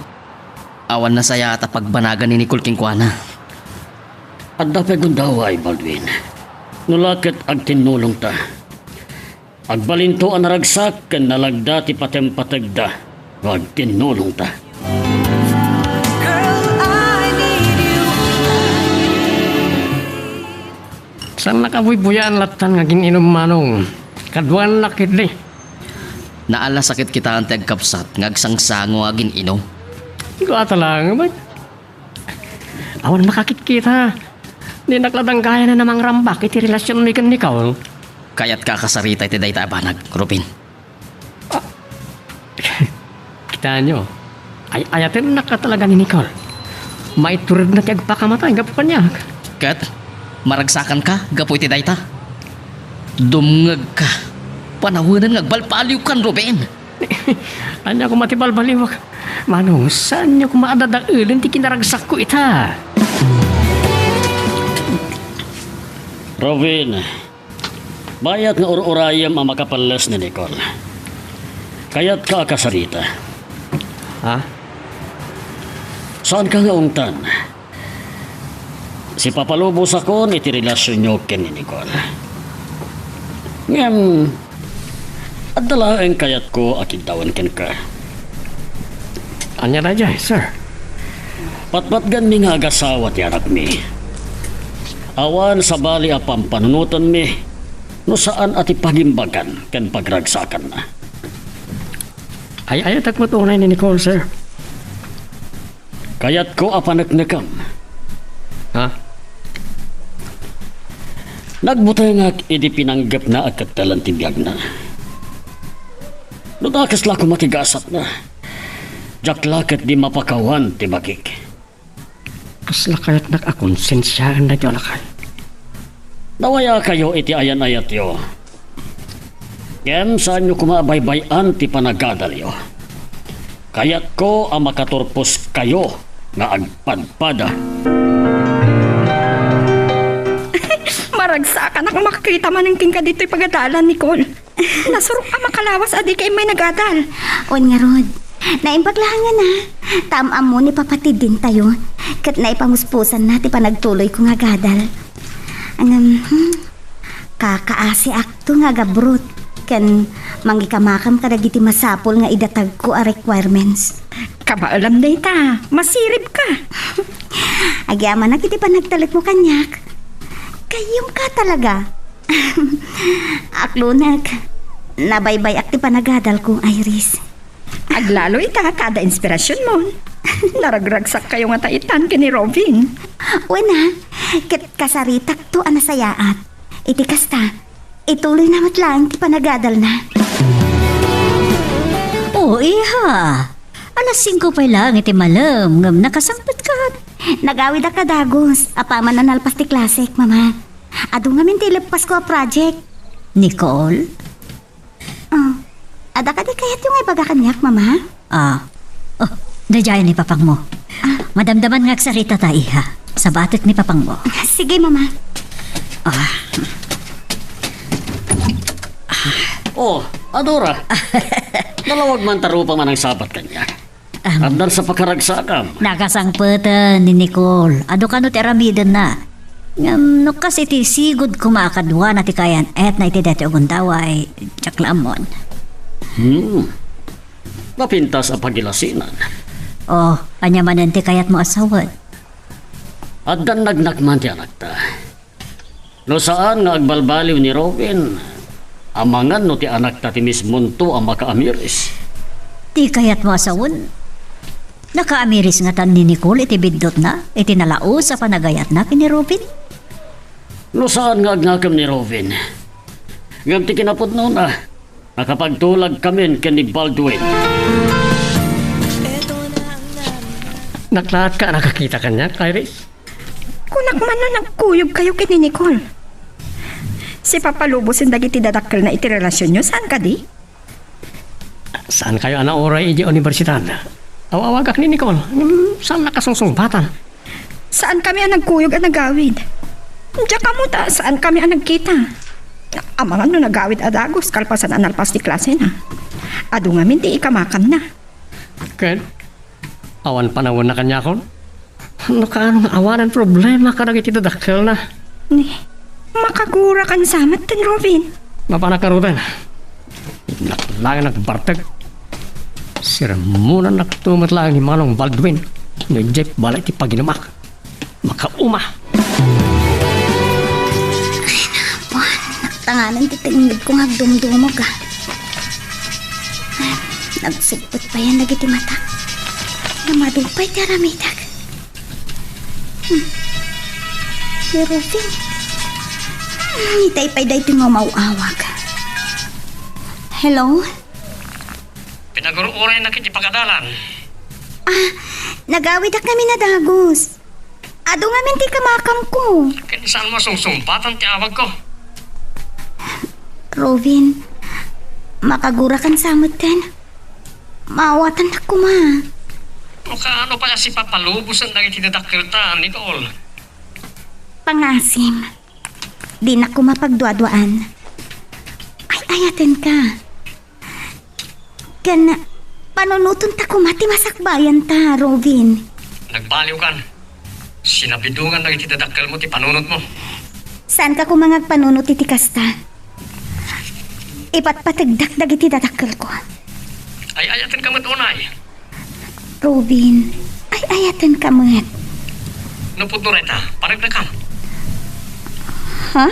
Awan nasayaat a pagbanagan ni Nicole kenkuana. Adda pay gundaway, Baldwin. No la ket agtinnulongta, agbalinto a naragsak ken nalagda ti patempategda no agtinnulongta. Girl, I need you. Saannak a buybuyaan lattan nga agin-inum, Manong. Kaduannak ketdi. Naalas a ket kitaen ti agkabsat nga agsangsango nga agin-inum. Kua ta laeng, bay. Awan makakitkita. Dinak la danggayan a mangrambak iti relasionmi ken Nicole. Kayatka a kasarita iti dayta a banag, Ruben. Ah. Kitaenyo, ay-ayatennak a talaga ni Nicole. Maituredna ti agpakamatay gapu kaniak. Ket maragsakanka gapu iti dayta? Dumngegka. Panawenen nga agbalbaliwkan, Ruben. Ania koma ti balbaliwek? Manong, saanyo koma a dadaelen ti kinaragsakko ita? Ruben, bayat nga ur-urayem a makapelles ni Nicole. Kayatka a kasarita. Ha? Saanka nga ungtan? Sipapalubosakon iti relasionyo ken ni Nicole. Ngem, adda laeng kayatko a kiddawen kenka. Ania daydiay, sir? Patpatganmi nga agasawa ti anakmi. Awan sabali a pampanunotenmi no saan a ti pagimbagan ken pagragsakanna. Ay-ayatek met unay ni Nicole, sir. Kayatko a paneknekem. Ha? Nagbutengak idi pinanggepna a kettelen ti biagna. No dakes la koma ti gasatna, diak la ketdi mapakawan ti bagik. Kasla kayatnak a konsensiaen daytoy a lakay. Nawayakayo iti ayan-ayatyo. Ngem saanyo koma a baybay-an ti panagadalyo. Kayatko a makaturposkayo nga agpadpada. Maragsakanak a makakita manen kenka ditoy pagadalan, Nicole. Nasurok a makalawas a dika immay nagadal. Wen ngarud, naimbag laeng a, ta am-ammo ni Papa ti dintayo, ket naipamuspusanna ti panagtuloyko nga agadal. Ngem, hmm, kakaasiakto nga agabrot ken mangikamakam kadagiti masapul nga idatagko a requirements. Kabaelam dayta, masiribka. Agyamanak iti panagtalekmo kaniak. Gayyemka talaga. Aklonek, nabaybay-ak ti panagadalko, Iris. Aglalo ita ta adda inspirasionmon. Naragragsakkayo ngata itan ken ni Robin. Wen a, ket kasaritakto a nasayaat. Iti kasta, ituloyna met laeng ti panagadalna. O, iha! Alas singko pay laeng iti malem, ngem nakasangpetkat. Nagawidak a dagus, apaman a nalpas ti klasek, Mama. Adu ngamin ti ileppasko a project. Nicole? Oh, adda kadi kayatyo nga ibaga kaniak, Mama? Ah. Oh, daydiay ni papangmo. Ah. Madamdaman nga agsaritata, iha. Sabatek ni papangmo. Sige, Mama. Ah. Oh, Adora. Nalawag man ta rupa manangsabat kaniak. Am. Addan sa pakaragsakam. Nakasangpeten ni Nicole. Adu kano ti aramidenna. Ngem no kas iti sigud koma a kaduana ti kayan-etna iti daytoy a gundaway, diak la ammon. Hmm. Napintas a pagilasinan. Oh, ania manen ti kayatmo a sawen? Addan nagnakman ti anakta. No saan nga agbalbaliw ni Robin, amangan no ti anakta ti mismonto a makaamiris. Ti kayatmo a sawen? Nakaamiris ngatan ni Nicole iti biddutna, iti nalaus a panagayatna ken ni Robin? No saan nga agnakem ni Robin, ngem ti kinapudnona, nakapagtulagkamin ken ni Baldwin. Naklaatka a nakakita kaniak, Iris? Kunak man no nagkuyogkayo ken ni Nicole. Sipapalubosen dagiti dadakkelna iti relasionyo, saan kadi? Saankayo a nauray idiay universidad? Aw-awagak ni Nicole. Hmm, saan nakasungsungbatan? Saankami a nagkuyog a nagawid. Diak ammo ta saankami a nagkita. Amangan no nagawid a dagus kalpasan a nalpas ti klasena. Adu ngamin ti ikamakamna. Ken? Awan panawenna kaniakon? No kaano nga awanen problema kadagiti dadakkelna? Ni, Makagurakan sa met ten, Robin. Mapanak ngaruden. Laklak nga nagbartek. Sermonannakto met laeng ni Manong Baldwin. No idiay balay ti paginumak. Makauma. Ay, napuan. Naktanganan ti tengngedko nga agdumdumog, ah. Nagsugpet payen dagiti matak. Namadu pay ti aramidek. Hmm. Si Rufin. Hmm, itay pay daytoy nga umaw-awag. Hello? Pinagur-uraynak iti pagadalan. Ah, nagawidak ngamin a dagus. Adu ngamin ti kamakamko. Ken saanmo a sungsumbatan ti awagko? Robin, makagurakan sa metten. Maawatannak koma. No kaano pay a sipapalubosen dagiti dadakkelta, Nicole? Pangasim, dinak koma pagduaduaan. Ay-ayatenka. Ken panunotonta koma ti masakbayanta, Robin. Nagbaliwkan. Sinabidongan dagiti dadakkelmo ti panunotmo. Saanka koma nga agpanunot iti kasta. Ipatpategdak dagiti dadakkelko. Ay-ayatenka met unay. Robin, ay-ayatenka met. No pudno dayta, panagdakam. Ha?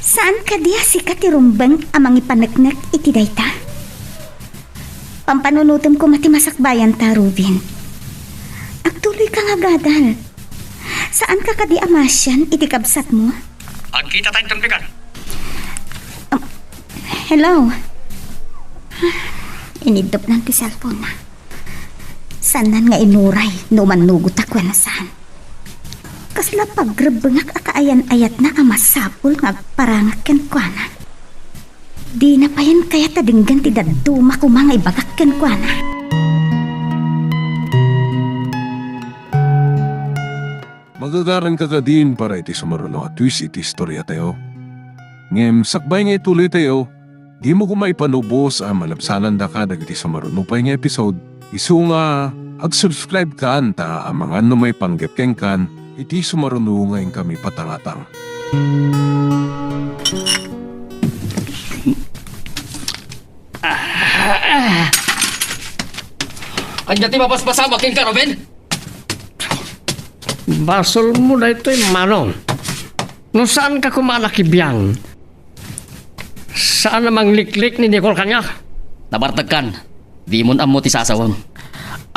Saan kadi a sika ti rumbeng a mangipaneknek iti dayta? Pampanunotem koma ti masakbayanta, Robin. Agtuloyka nga agadal. Saanka kadi a masian iti kabsatmo? Agkitata inton bigat. Um, hello? Iniddupnan ti cellphone-na. Saannan nga inuray no mannugotak wenno saan. Kasla pagrebbengak a kaayan-ayatna a masapul nga agparangak kenkuana. Dina payen kayat a denggen ti dadduma koma nga ibagak kenkuana. Magagaranka kadin para iti sumaruno a twist iti istoriatayo. Ngem sakbay nga ituloytayo, dimo koma ipanubos a malabsanandaka dagiti sumaruno pay nga episode, isu nga ag-subscribe kan ta amangan no maipanggep kenkan iti sumaruno nga inkami patangatang. Ania ti mapaspasamak kenka, Ruben? Basolmo daytoy, Manong. No saanka koma a nakibiang, saan a mangliklik ni Nicole kaniak. Nabartekkan. Dimon ammo ti sasawem.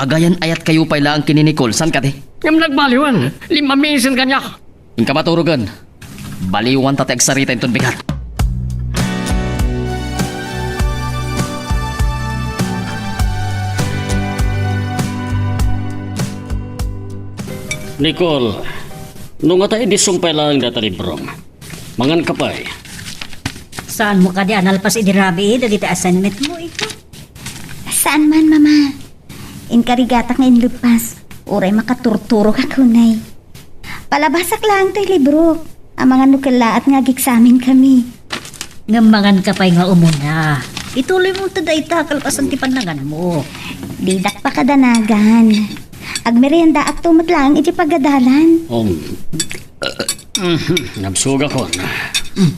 Agayan-ayatkayo pay laeng ken ni Nicole, saan kadi? Ngem nagbaliwen, limmamisen kaniak. Inka maturogen. Baliwanta ti agsarita inton bigat. Nicole, no ngata idi sumpay laeng dayta librom, manganka pay. Saanmo kadi a nalpas idi rabii dagiti assignmentmo, ikaw? Saan man, Mama. Inkarigatak nga inluppas. Uray makaturturok a kunay. Palabasak laeng toy librok. Amangan no kellaat nga ageksamenkami. Ngem manganka pay nga umuna. Ituloymo ta dayta kalpasan ti pannanganmo. Didak pakadanagan. Agmeriendaakto met laeng iti pagadalan. Um, mhm, nabsugakon. Mm.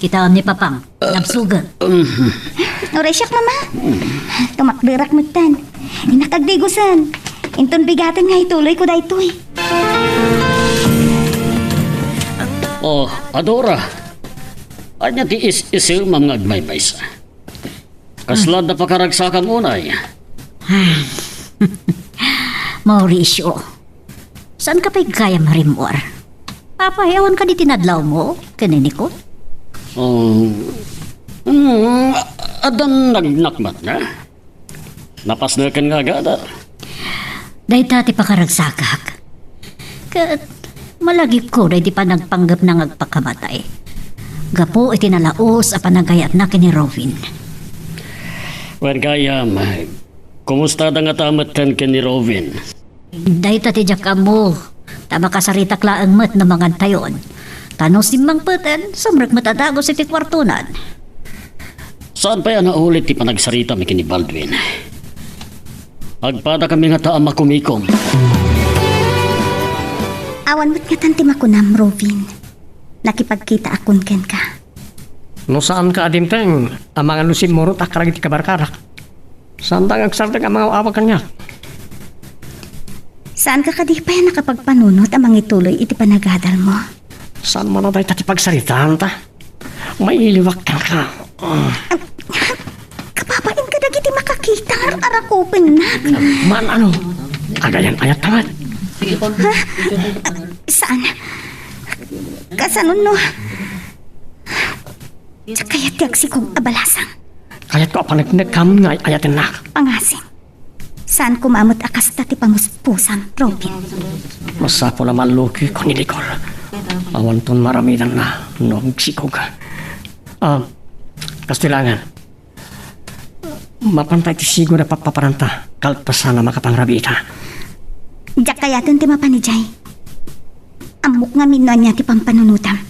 Kitaem ni Papang. Nabsugak. Uray siak, Mama. Tumakderak metten. Innak agdigusen. Inton bigaten nga ituloyko daytoy. Oh, Adora. Ania ti is-isemam nga agmaymaysa? Kasla adda pakaragsakam unay? Mauricio. Saanka pay gayam rimmuar? Apay, awan kadi ti nadlawmo ken ni Nicole? Oh, mm, addan nagnakmatna. Napasneken nga agadal. Dayta ti pakaragsakak. Ket malagipko daydi panagpanggepna nga agpakamatay. Gapu iti nalaus a panagayatna ken ni Robin. Wen gayam, kumusta da ngata metten ken ni Robin? Dayta ti diak ammo, ta makasaritak laeng met no mangantayon. Ta no simmangpeten, sumrek met a dagus iti kuartonan. Saan pay a naulit ti panagsaritam ken ni Baldwin? Agpadakami ngata a makumikom. Awan met ngatan ti makunam, Robin. nakipagkitaakon kenka. No saanka a dimteng, amangan no simmurotak kadagiti kabarkadak. Saanta nga agsardeng a mangaw-awag kaniak. Saanka kadi pay a nakapagpanunot a mangituloy iti panagadalmo? Saan man a dayta ti pagsaritaanta? Mailiwak kenka. Kababain kadagiti makakita nga ar-arakupennak. Man ano? Agayan-ayatta met. Ha? Saan? Kasano no? Diak kayat ti agsikog a balasang. Kayatko a paneknekkam nga ay-ayatennak. Pangasim. Saan koma met a kasta ti pamuspusam, Robin. Masapul a mallukiko ni Nicole. Awanton maramidanna no agsikog. Ah, kastoy laengen. Mapanta iti sigo a pappaparanta, kalpasan a makapangrabiita. Diak kayaten ti mapan idiay. Ammok ngamin no ania ti pampanunotam.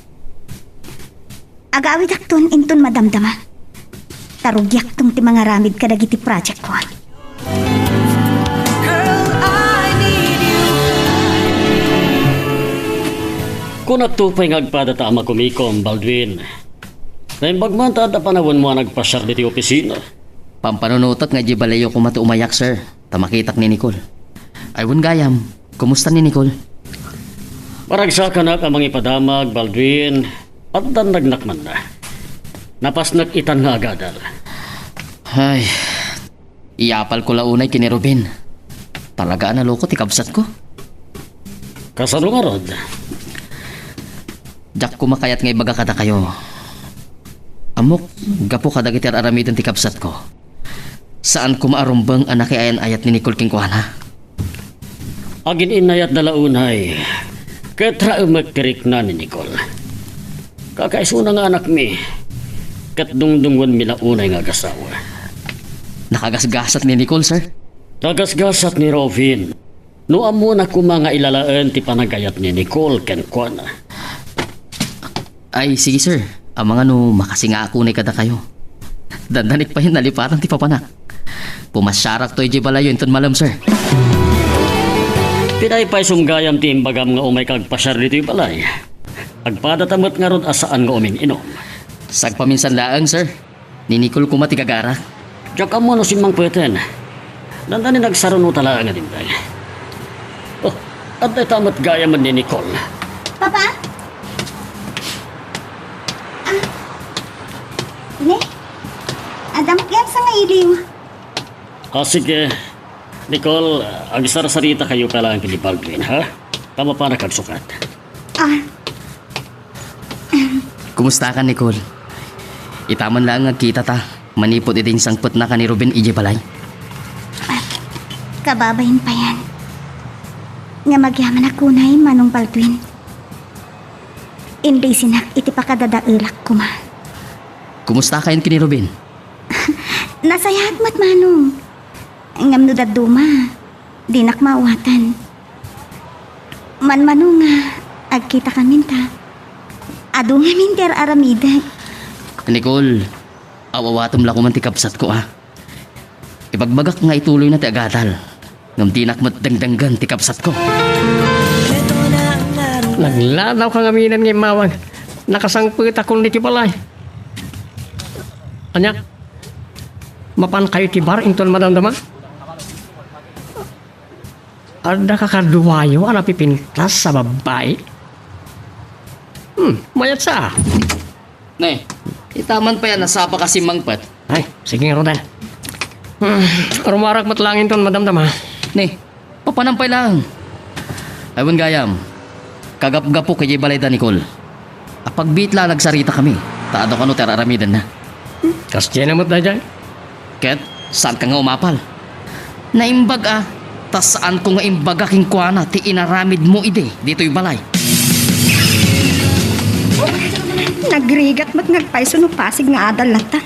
Agawidakton inton madamdama. Ta rugiakton ti mangaramid kadagiti projectko. Kunakto pay nga agpadata a makumikom, Baldwin. Naimbag man ta adda panawenmo a nagpasiar ditoy opisina. Pampanunotek nga idiay balayyo koma ti umayak, sir, ta makitak ni Nicole. Ay, wen gayam, kumusta ni Nicole? Maragsakanak a mangipadamag, Baldwin. Addan nagnakmanna. Napasnek itan nga agadal. Ay, iyapalko la unay ken ni Ruben. Talaga a naloko ti kabsatko. Kasano ngarud? Diak koma kayat nga ibaga kadakayo. Ammok, gapu kadagiti ar-aramiden ti kabsatko, saan koma a rumbeng a nakiayan-ayat ni Nicole kenkuana. Agin-innayatda la unay, ket raemek ti rikna ni Nicole. Kakaisuna nga anakmi, ket dungdungngoenmi la unay nga agasawa. Nakagasgasat ni Nicole, sir? Kagasgasat ni Robin. No ammona koma nga ilalaen ti panagayat ni Nicole kenkuana. Ay, sige, sir. Amangan no makasingaak unay kadakayo. Dandanik pay nalipatan ti papanak. Pumasiarakto idiay balayyo inton malem, sir. Pinaypaysom gayam ti imbagam nga umayka agpasiar ditoy balay. Agpadata met ngarud a saan nga uming-inom. Sagpaminsan laeng, sir. Ni Nicole koma ti gagarak. Diak ammo no simmangpeten. Dandani nagsaruno ta laeng a dimteng. Oh, adda ita met gayam ni Nicole. Papa? Ah. Ne? Adda met gayam sa nga iliw. Ah, sige. Nicole, agsarsarita kayo pa laeng ken ni Baldwin, ha? Ta mapanak agsukat. Ah. Kumusta ka, Nicole? Ita man laeng nga agkitata, manipud idi insangpetna ken ni Ruben idiay balay. Kababain payen nga magyamanak unay, Manong Baldwin. Imbisinak iti pakadadaelak koma. Kumusta kayon ken ni Ruben? Nasayaat met, Manong. Ngem no dadduma, dinak maawatan. Manmano nga agkitakamin ta adu ngamin ti ar-aramidek. Nicole, aw-awatem la koma ti kabsatko, a. Ibagbagak nga ituloyna ti agadal, ngem dinak met dengdenggen ti kabsatko. Nagladawka ngamin nga immawag. Nakasangpetakon ditoy balay. Ania? Mapankayo iti bar inton madamdama? Adda kakaduayo a napipintas a babbai? Hmm, mayat sa. Ne, ita man pay a nasapa ka simmangpet. Ay, sige ngaruden. Hmm, rumarak met laeng inton madamdama. Ne, papanam pay laeng. Ay, wen gayam, kagapgapok idiay balayda Nicole. Apagbiit la a nagsaritakami, ta adu kano ti ar-aramidenna. Kasdiay met daydiay. Ket, saanka nga umapal? Naimbag a, ta saanko nga imbaga kenkuana ti inaramidmo idi ditoy balay. Nagrigat met nga agpayso no pasig nga adal latta.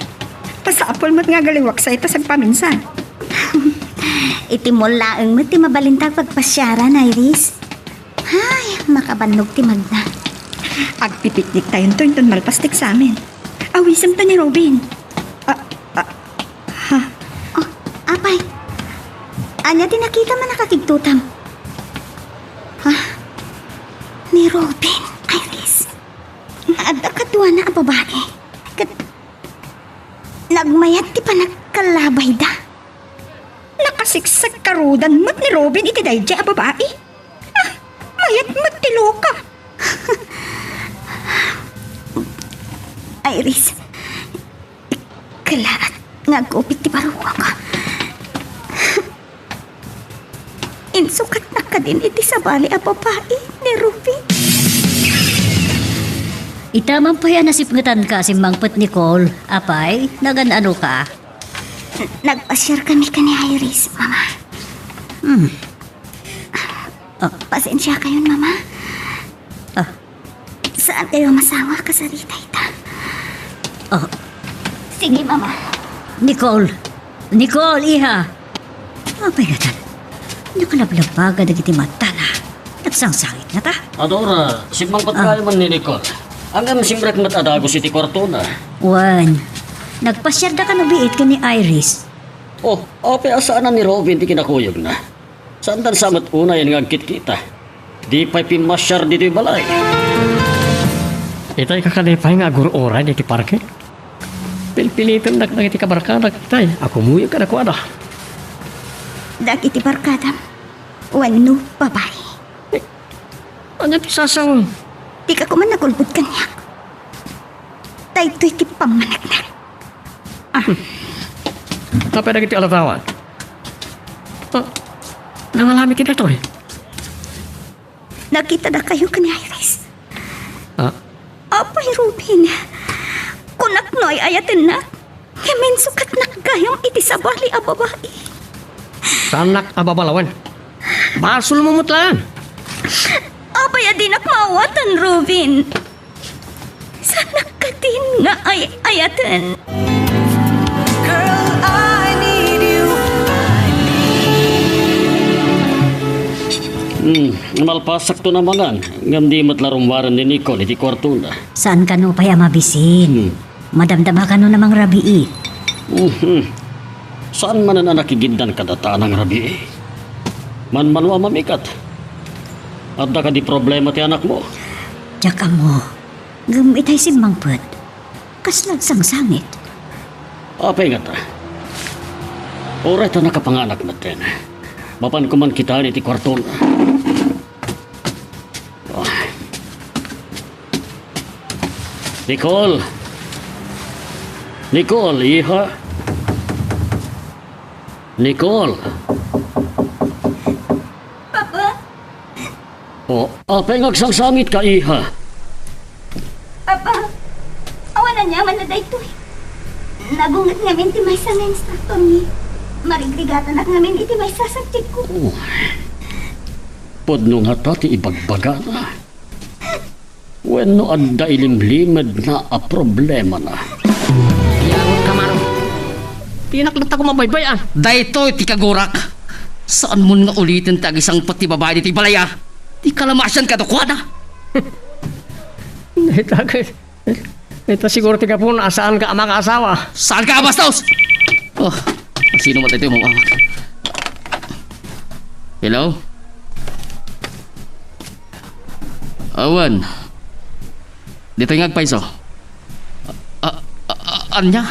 Masapul met nga agaliwaksa ita sagpaminsan. Iti mall laeng met ti mabalinta a pagpasiaran, Iris. Ay, makabannog ti magna. Agpipikniktayonto inton malpas ti eksamen. Awisemto ni Robin. Ah, ah, ha? Oh, apay. Ania ti nakitam a nakakigtotam? Ha? Ni Robin, Iris. Siksik karudan met ni Robin iti daydiay a babai. Ah, mayat met ti loka. Iris, kalaat nga agupit ti barukok. Insukatnak kadin iti sabali a babai ni Robin. Ita man pay a nasipngetanka a simmangpet, Nicole. Apay, nagan-anoka? Nagpasiarkami ken ni Iris, Mama. Hmm. Ah. Pasensiakayon, Mama. Ah. Saankayo a masango a kasarita ita? Ah. Sige, Mama. Nicole! Nicole, iha! Apay ngatan? Nakalablabaga dagiti matana. Nagsangsangit ngata? Adora, simmangpet Ah. kayo man ni Nicole. Ngem simrek met a dagus iti kuartona. Wen, nagpasiarda kano biit ken ni Iris? Oh, apay a saanan ni Robin ti kinakuyogna? Saantan sa met unayen nga agkitkita? Di pay pimmasiar ditoy balay. Itay kakadi pay nga agur-uray ditoy parke. Pilpilitendak dagiti kabarkadak itay a kumuyog kadakuada. Dagiti barkadam wenno babai? Eh, ania ti sasawem? Dika koma nagulbod kaniak. Daytoy ti pammaneknek. Ah. Apay dagiti alatawan? Ah, nangalami ti daytoy? Nakitadakayo ken ni Iris. Ah. Apay, Robin, kunak no ay-ayatennak, ngem insukatnak gayam iti sabali a babai. Saannak a babalawen. Basolmo met laeng. Apay a dinak maawatan, Robin? Saannak kadin nga ay-ayaten? Girl, I need you. Hmm, malpasakto naman, ngem di met la rummuaren ni Nicole iti kuartona. Saan kano pay a mabisin? Hmm. Madamdama kano a mangrabii? Mhm. Saan manen a nakigiddan kadata a nangrabii? Manmano a mamikat. Adda kadi problema ti anakmo? Diak ammo. Ngem itay simmangpet, kasla agsangsangit. Apay ngata? Uray ta nakapanganak metten. Mapanko man kitaen iti kuartona. Ah. Nicole! Nicole, iha? Nicole! Papa? Oh, apay nga agsangsangitka, iha? Papa, awan aniamanna daytoy. Nagunget ngamin ti maysa nga instruktormi. Marigrigatanak ngamin iti maysa a subjectko. Oh. Pudno ngata ti ibagbagana. Wenno adda ilimlimedna a problemana? Yaot ka, Maro. Dinak latta koma baybay-an. Daytoy ti kagurak. Saanmon nga uliten ti agisangpet ti babai ditoy balay a. Ti kalamasian kadakuada. Dayta ket, dayta siguro ti gapuna a saanka a makaasawa. Saanka a bastos! Oh, sino met daytoy umawag? Hello? Awan. Ditoy nga agpayso. A, a, a, ania?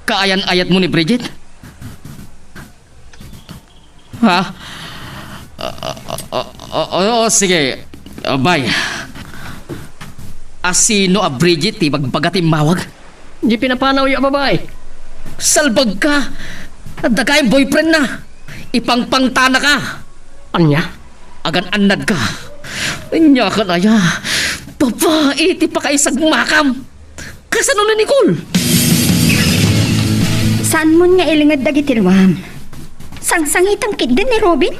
Kaayan-ayatmo ni Bridget? Ha? A, a, a, a, o, sige. A, bye. A, sino a Bridget ti bagbaga ti immawag? Di pinapanawyo a babai. Salbagka! Adda gayam boyfriendna. Ipangpangtanaka. Ania? Agan-annadka. Ania ket aya? Babai ti pakaisagmakam. Kasano ni Nicole? Saanmon nga ilinged dagiti ruam. Sangsangitam ketdi ni Robin.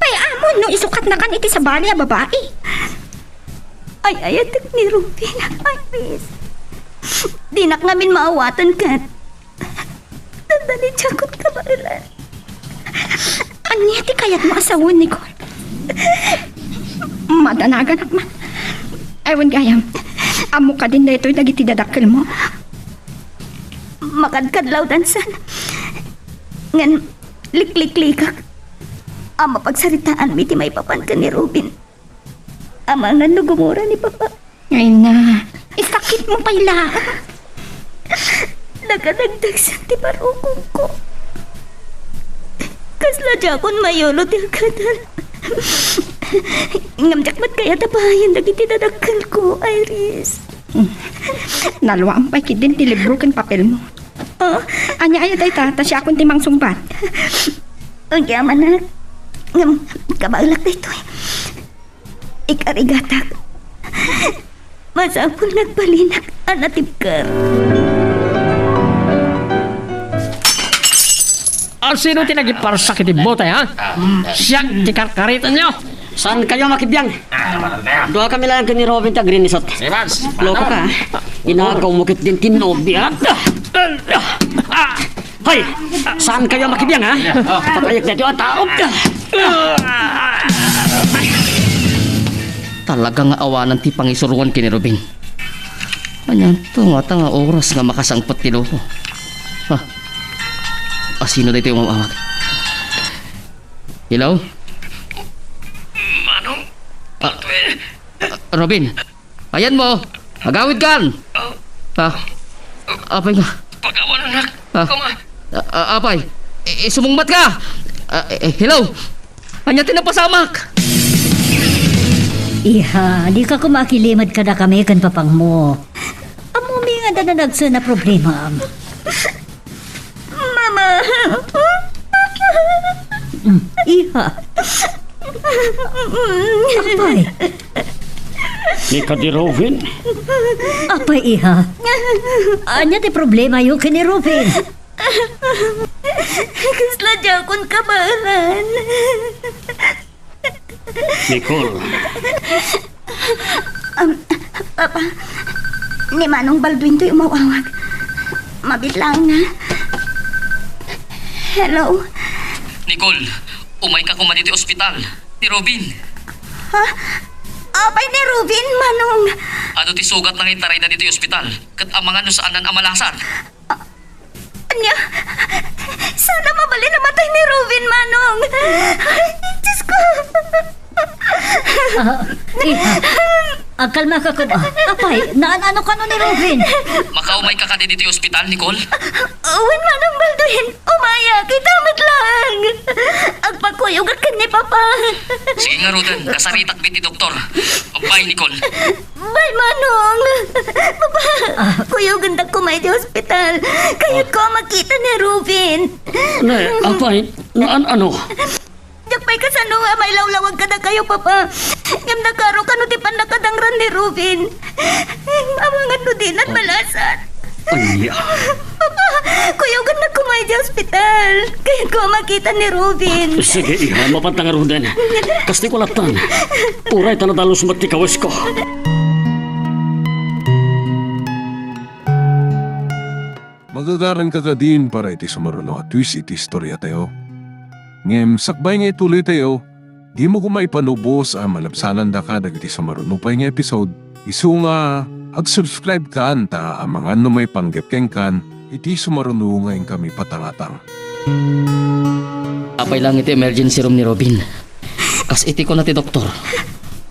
Pay-amon no isukatnakan iti sabali a babai. Ay-ayatek ni Robin, Iris. Dinak ngamin maawatan ket dandani ti akon kabaelan. Ania ti kayatmo a sawen, Nicole? Madanaganak man. Ay, wen gayam. Ammok kadin daytoy dagiti dadakkelmo. Makadkadlawdan san. Ngem likliklikak a mapagsaritaanmi ti maipapan ken ni Robin. Amangan no gumura ni Papa. Ay na, isakitmo pay la. Nagadagdagsa ti barukongko. Kasla diakon mayulo ti agkadal. Ngem diak met kayat a pahayen dagiti dadakkelko, Iris. Nalua pay ketdin ti libro ken papelmo. Oh? Ania aya dayta, ta siakon ti mangsungbat. Agyamanak. Ngem, kabaelak daytoy. Ikarigatak. Masapul nagbalin a natibker. Asino ti nagiparsak iti bote, ha? Siak ti karkaritenyo. Saan kayo makibiang? Dua kami lang ken ni Robin ti agrinisot. Loko ka, ha? Inagaw mo ketdin ti nobia. Hoy! Saan kayo makibiang, ha? Patayek daytoy a tao. Talaga nga awanan ti pangisuroan ken ni Robin. Anianto ngata nga oras nga makasangpet ti loko? Ha? Asino daytoy umawawag? Hello? Manong? Ah, Robin, ayanmo, agawidkan. Ah, apay nga. Pagawan, anak. Ah, Koma. Ah, ah, apay, i-, sumungbat ka. Ah, eh, eh, hello? Ania ti napasamak? Iha, dika koma akilimad kadakami ken papangmo. Ammomi nga adda nagsen a problemaam. Mama! Mm, iha. Apay. Ni kadi Robin? Apay, iha. Ania ti problemayo ken ni Robin? Kasla diakon kabaelan. Nicole. Um, Papa, ni Manong Baldwin toy umawawag. Mabiit laeng, ha? Hello? Nicole, umayka koma ditoy ospital. Ni Robin. Ha? Apay ni Robin, Manong? Adu ti sugatna nga intarayda ditoy ospital? Ket amangan no saannan a malasat. Ania? Saan a mabalin a matay ni Robin, Manong? Ay, Diyos ko! Ah, iha. Agkalmaka koma. Apay, naan-ano kano ni Robin? Makaumayka kadi ditoy ospital, Nicole? Wen, Manong Baldwin. Umayak. Ita met laeng. Agpakuyogak ken ni Papa. Sige ngaruden, kasaritak met ti doktor. Bye, Nicole. Bye, Manong. Papa, ah, kuyogendak koma iti ospital. Kayatko a makita ni Robin. Ne, apay, naan-ano? Diak pay kasano nga mailawlawag kadakayo, Papa. Ngem nakarok no ti pannakadangran ni Robin. Amangan no dinan malasat. Ania? Papa, kuyogennak koma iti ospital. Kayatko a makita ni Robin. Sige, iha, mapanta ngaruden. Kasta ko lattan. Uray ta nadalus met ti kawesko. Magagaranka kadin para iti sumaruno a twist iti istoriatayo. Ngem sakbay nga ituloytayo, dimo koma ipanubos a malabsanandaka dagiti sumaruno pay nga episode. Isu nga, ag-subscribe kan ta amangan no maipanggep kenkan iti sumaruno nga inkami patangatang. Apay lang iti emergency room ni Robin. Kas iti kuna ti doktor,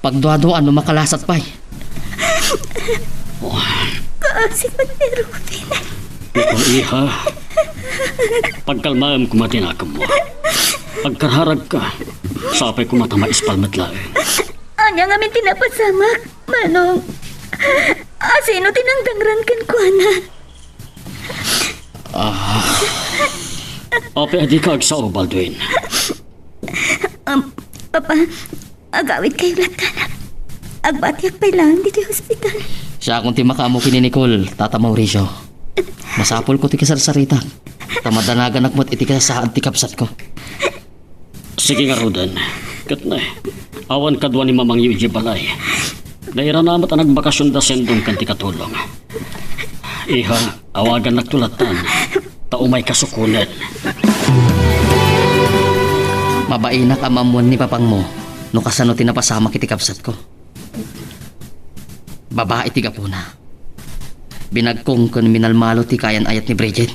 pagduaduaan no makalasat pay. Kaasi met ni Robin. Ikaw, iha. Pagkalmaem koma ti nakemmo. Agkararagka. Sapay koma ta maispal met laeng. Ania ngamin ti napasamak, Manong? Asino ti nangdangran kenkuana? Ah. Apay a dika agsao, Baldwin? Um, Papa, agawidkayo lattan. Agbatiak pay laeng ditoy ospital. Siakon ti makaammo ken ni Nicole, Tata Mauricio. Masapulko ti kasarsaritak. Ta madanaganak met iti kasasaad ti kabsatko. Sige ngaruden. Ket ne, awan kadua ni mamangyo idiay balay. Nairana met a nagbakasionda sendong ken ti katulong. Iha, awagannakto lattan. Ta umayka sukonen. Mabainak a maammoan ni papangmo no kasano ti napasamak iti kabsatko. Babai ti gapuna. Binagkong ken minalmalo ti kayan-ayat ni Bridget.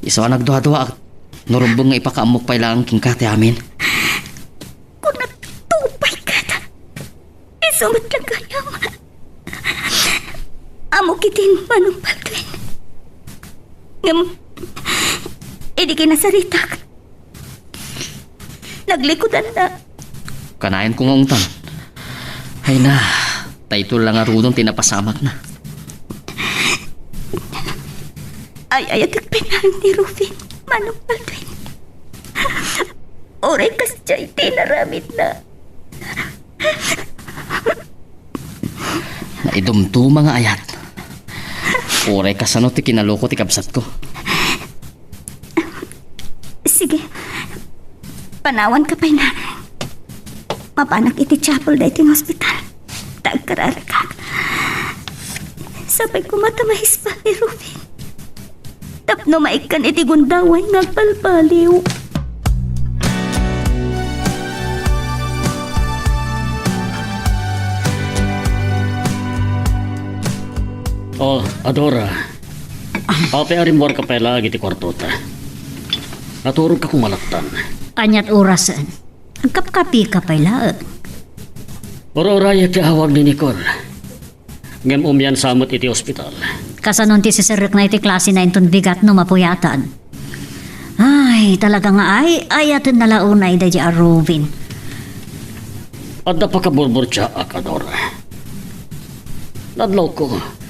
Isu a nagduaduaak no rumbeng nga ipakaammok pay laeng kenka ti amin. Kuna, tupay ket. Isu met la gayam. Ammok idin, Manong Baldwin. Ngem, idi kinasaritak. Naglikudanna. Kanayon ko nga ungtan. Ay na, daytoy la ngaruden ti napasamakna. Ay-ayatek pay laeng ni Ruben, Manong Baldwin. Uray kasdiay ti inaramidna. Naidumduma nga ayat. Uray kasano ti kinaloko ti kabsatko. Sige. Panawanka pay na. Mapanak iti chapel daytoy nga ospital. Ta agkararagak. Sapay koma ta mahispal ni Ruben. Tapno maikkan iti gundaway nga agbalbaliw. Oh, Adora. Apay a rimmuarka pay laeng iti kuartota? Naturogka koma lattan. Aniat orasen? Agkapkapika pay laeng. Ura-urayek ti awag ni Nicole. Ngem umiansa met iti ospital. Kasanon ti siserrekna iti klasena inton bigat no mapuyatan? Ay, talaga nga ay-ayatenna la unay daydiay a Ruben. Adda pakaburburtiaak, Adora. Nadlawko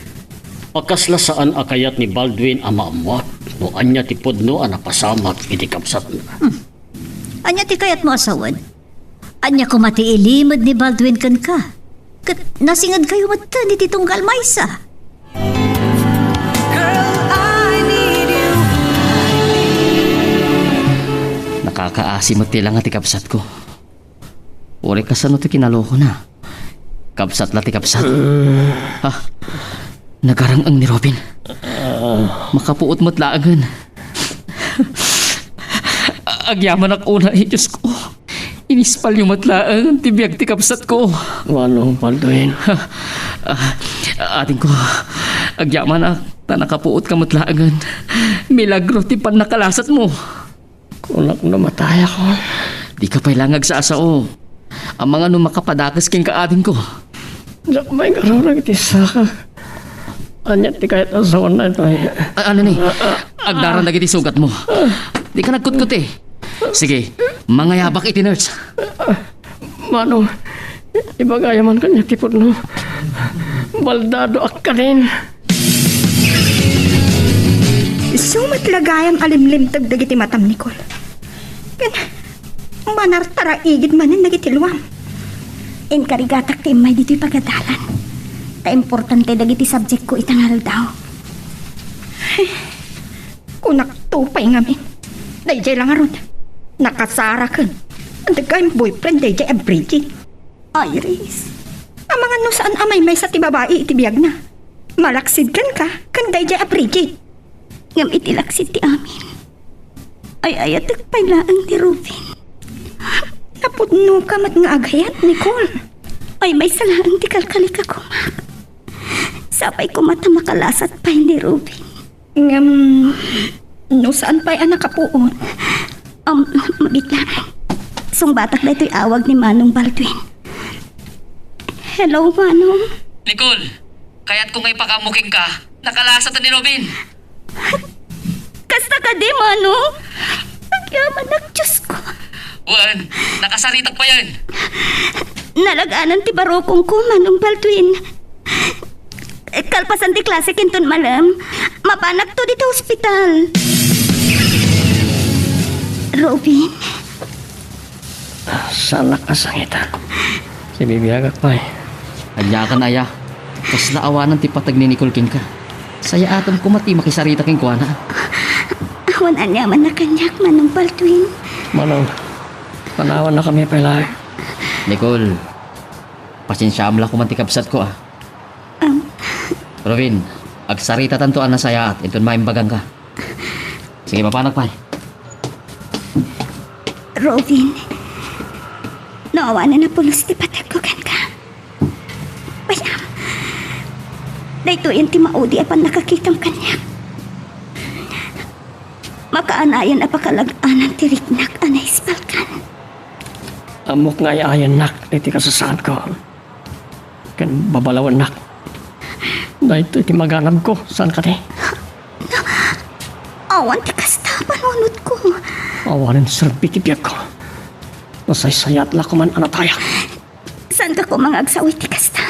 a kasla saan a kayat ni Baldwin a maammuak no ania ti pudno a napasamak iti kabsatna. Hmm. Ania ti kayatmo a sawen? Ania koma ti ilimed ni Baldwin kenka? Ket nasingedkayo metten iti tunggal maysa. Girl, I need you. Nakakaasi met ti langa ti kabsatko. Uray kasano ti kinalokona? Kabsat la ti kabsat. Ha? Nagarang-ang ni Ruben. Makapuot met laengen. Agyamanak unay, Diosko. Inispalyo met laeng ti biag ti kabsatko. Manong Baldwin. Ah, adingko, agyamanak, ta nakapuotka met laengen. Milagro ti pannakalasatmo. Kunak no matayakon. Dika pay la nga agsasao. Amangan no makapadakes kenka, adingko. Diak maikarurak iti saka. Ania ti kayat a sawen daytoy? A-, ano ni? Agdaran dagiti sugatmo. Dika nagkutkuti. Sige, mangayabak iti nurse. Mano, ibagayam man kaniak ti pudno. Baldado akkanin. Isu met la gayam a limlimteg dagiti matam, Nicole. Ken manartaraigid manen dagiti luam. Inkarigatak ti immay ditoy pagadalan. Ta importante dagiti subjectko ita nga aldaw. Kunakto pay ngamin. Daydiay la ngarud. Nakasaraken. Adda gayam boyfriend daydiay a Bridget. Iris, amangan no saan a maymaysa ti babai iti biagna. Malaksid kenka ken daydiay a Bridget. Ngem iti laksid ti amin, ay-ayatek pay laeng ni Ruben. Napudnoka met nga agayat, Nicole. Ay, maysa laeng ti kalkalikakumak. Sapay koma ta makalasat pay ni Ruben. Ngem, no saan pay a nakapuot? Um, mabitla. Sungbatak daytoy awag ni Manong Baldwin. Hello, Manong. Nicole, kayatko nga ipakaammo kenka. Nakalasat ni Ruben. Kasta kadi, Manong? Agyamanak, Diosko. Wen, nakasaritak payen. Nalag-anan ti barukongko, Manong Baldwin. Kalpasan ti klase inton malem, mapanakto dita ospital. Ruben? Saanak a sangita. Sibibiagak pay. Aniakan aya? Kasla awanan ti pateg ni Nicole kenka. Sayaatem koma ti makisarita kenkuana. Awan aniamanna kaniak, Manong Baldwin. Manong, panawannakami pay laeng. Nicole, pasensiaam la koma ti kabsatko, a. Am. Ruben, agsaritatanto a nasayaat inton maimbagangka. Sige, mapanak pay. Ruben, no awanen a pulos ti pategko kenka, bay-am, daytoyen ti maudi a pannakakitam kaniak. Makaanayan a pakalag-anan ti riknak a naispalkan. Ammok nga ay-ayannak iti kasasaadko. Ken babalawennak. Daytoy ti maganabko, saan kadi? Awan ti kas Kasta panunotko. Awanen serbi ti biagko. Nasaysayaat la koman a natayak. Saanka koma nga agsaw iti kasta.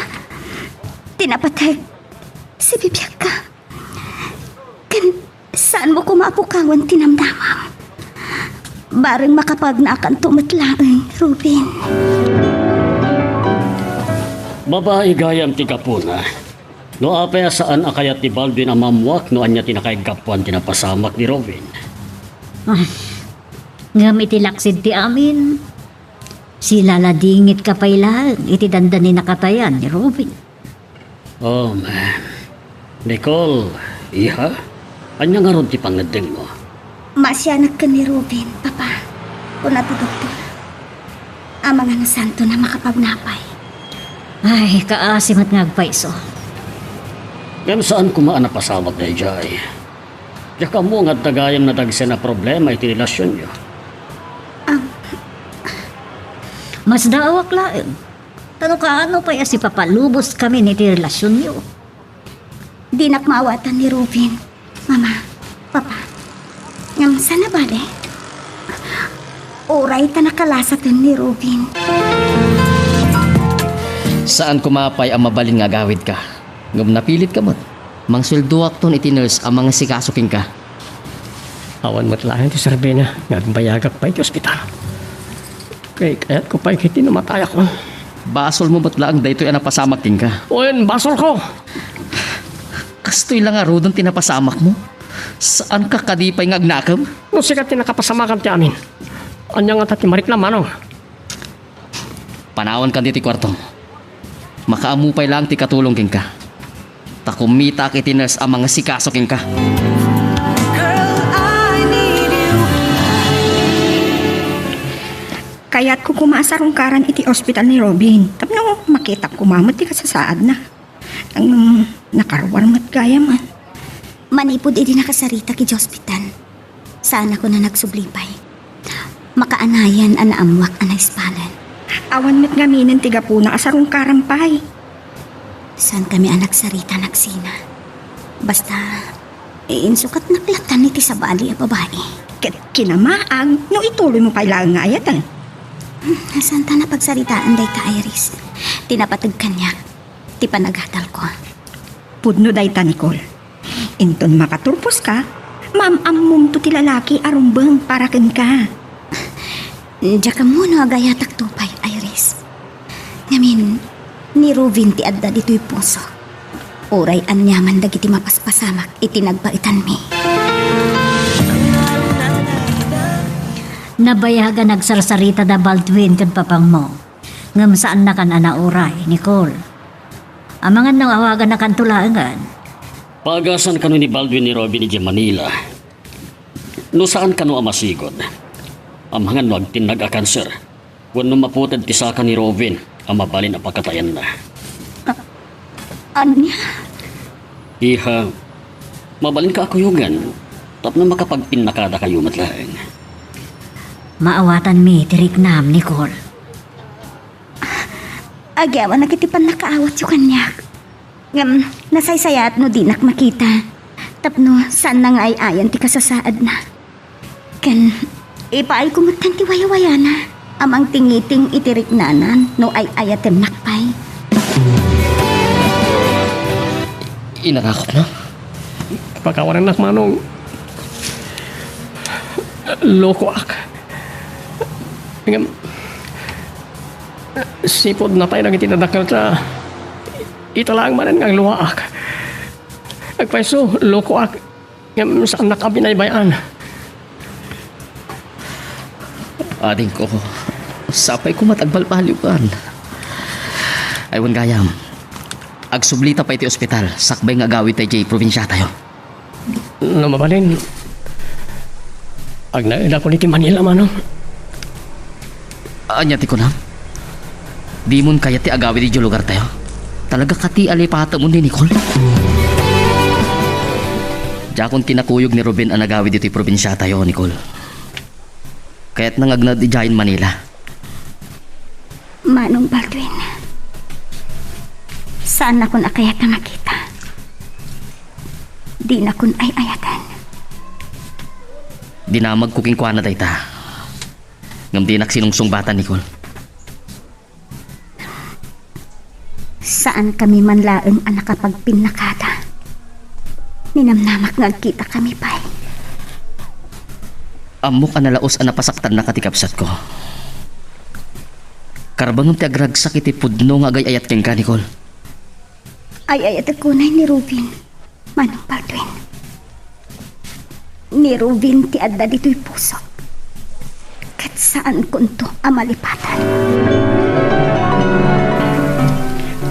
Ti napateg, sibibiagka. Ken saanmo koma a pukawen ti namnamam. Bareng makapagnakanto met laeng, Ruben. Babai gayam ti gapuna. No apay a saan a kayat ni Baldwin a maammuak no ania ti nakaiggapuan ti napasamak ni Ruben. Ah, ngem iti laksid ti amin, silaladingitka pay laeng iti dandani nakatayan ni Ruben. Oh, man. Nicole, iha, ania ngarud ti pangngeddengmo? Maasianak ken ni Ruben, Papa, kuna ti doktor. Amangan a saanton a makapagnapay. Ay, kaasi met nga agpayso. Ngem saan koma a napasamak daydiay. Diak ammo nga adda gayam nadagsen a problema iti relasionyo. Am. Masdaawak laeng. Ta no kaano pay a sipapaluboskamin iti relasionyo? Dinak maawatan ni Ruben, Mama, Papa. Ngem saan a bale? Uray ta nakalasaten ni Ruben. Saan koma pay a mabalin nga agawidka. Ngem napilitka met. Mangsueldoakton iti nurse a mangasikaso kenka. Awan met laeng ti serbina nga agbayagak pay iti ospital. Kay kayatko pay ket ti namatayak. Basolmo met laeng daytoy a napasamak kenka. Wen, basolko. Kastoy la ngaruden ti napasamakmo? Saanka kadi pay nga agnakem? No sika ti nakapasamakan ti amin, ania ngata ti mariknam, manong? Panawanka ditoy kuartom. Makaammo pay laeng ti katulong kenka. Ta kummitaak iti nurse a mangasikaso kenka. Kayatko koma a sarungkaran iti ospital ni Ruben tapno makitak koma met ti kasasaadna. Ngem nakaruar met gayam. Manipud idi nakasarita idiay ospital, saanakon a nagsubli pay. Makaanayan a naammoak a naispalan. Awan met ngaminen ti gapuna a sarungkaran pay. Saankami a nagsarita, nagsina. Basta, insukatnak latan iti sabali a babai. Ket kinamaag no ituloymo pay laeng nga ayaten. Hmm, saanta a pagsaritaan dayta, Iris. Ti napateg kaniak, ti panagadalko. Pudno dayta, Nicole. Inton makaturposka, maam-ammomto ti lalaki a rumbeng para kenka. Diak ammo no agayatakto pay, Iris. Ngamin, ni Ruben ti adda ditoy pusok. Uray aniaman dagiti mapaspasamak iti nagbaetanmi. Nabayag a nagsarsarita da Baldwin ken papangmo. Ngem saannakan a nauray, Nicole. Amangan no awaganakanto laengen. Paagasan kano ni Baldwin ni Ruben idiay Manila. No saan kano a masigud, amangan no agtinnag a kanser, wenno maputed ti saka ni Ruben a mabalin a pakatayanna. A-, ania? Iha, mabalinka a kuyogen tapno makapagpinnakadakayo met laeng. Maawatanmi ti riknam, Nicole. Agyawanak iti pannakaawatyo kaniak. Ngem nasaysayaat no dinak makita. Tapno saanna nga ay-ayan ti kasasaadna. Ken ipaayko metten ti wayawayana a mangtingiting iti riknana no ay-ayatennak pay. Inarakopna? Pakawanennak, manong. Lokoak. Ngem, sipud natay dagiti nadakkelta, ita laeng manen nga agluaak. Agpayso, lokoak. Ngem saannak a binaybay-an. Adingko, sapay koma ti agbalbaliwkan. Ay, wen gayam, agsublita pay iti ospital, sakbay nga agawidta idiay probinsiatayo. No mabalin, agnaedakon iti Manila, manong. Ania ti kunam? Dimon kayat ti agawid idiay lugartayo? Talaga kadi a lipatemon ni Nicole? Diakon kinakuyog ni Ruben a nagawid iti probinsiatayo, Nicole. Kayatna nga agnaed idiayen Manila. Manong Baldwin, saannakon a kayat a makita. Dinakon ay-ayaten. Dinamagko kenkuana dayta. Ngem dinak sinungsungbatan, Nicole. Saankami man laeng a nakapagpinnakada. Ninamnamak nga agkitakami pay. Ammok a nalaos a napasaktannaka ti kabsatko. Karbengem ti agragsak iti pudno nga agay-ayat kenka, Nicole. Ay-ayatek unay ni Rubin, Manong Baldwin. Ni Rubin ti adda ditoy pusok. Ket saankonto a malipatan.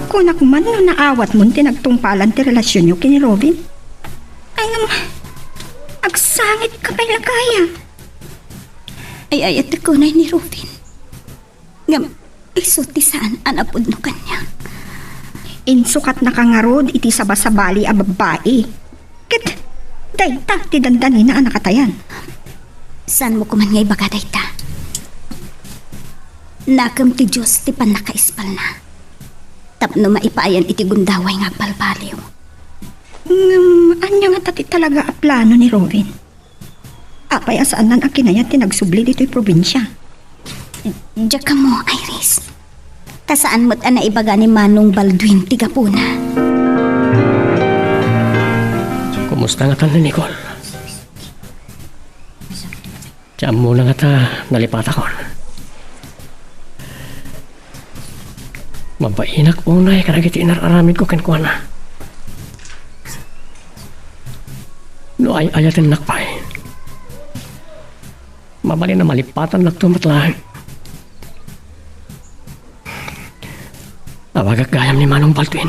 Kunak man no naawatmon ti nagtungpalan ti relasionyo ken ni Rubin. Ay, ngem, agsangitka pay la gayam. Ay-ayatek unay ni Rubin. Ngem, isu ti saan a napudno kaniak. Insukatnaka ngarud iti sabasabali a babbai. Ket dayta ti dandanina a nakatayan. Saanmo koman nga ibaga dayta? Nakem ti Dios ti pannakaispalna tapno maipayan iti gundaway nga agbalbaliw. Ngem, ania ngata ti talaga a plano ni Rubin? Apay a saannan a kinayat ti nagsubli ditoy probinsia? Diak ammo, Iris. Ta saan met a naibaga ni Manong Baldwin ti gapuna. Kumusta ngatan ni Nicole? Ti ammona ngata nalipatakon. Mabainak unay kadagiti inar-aramidko kenkuana. No ay-ayatennak pay, mabalin a malipatannakto met laeng. Awagak gayam ni Manong Baldwin.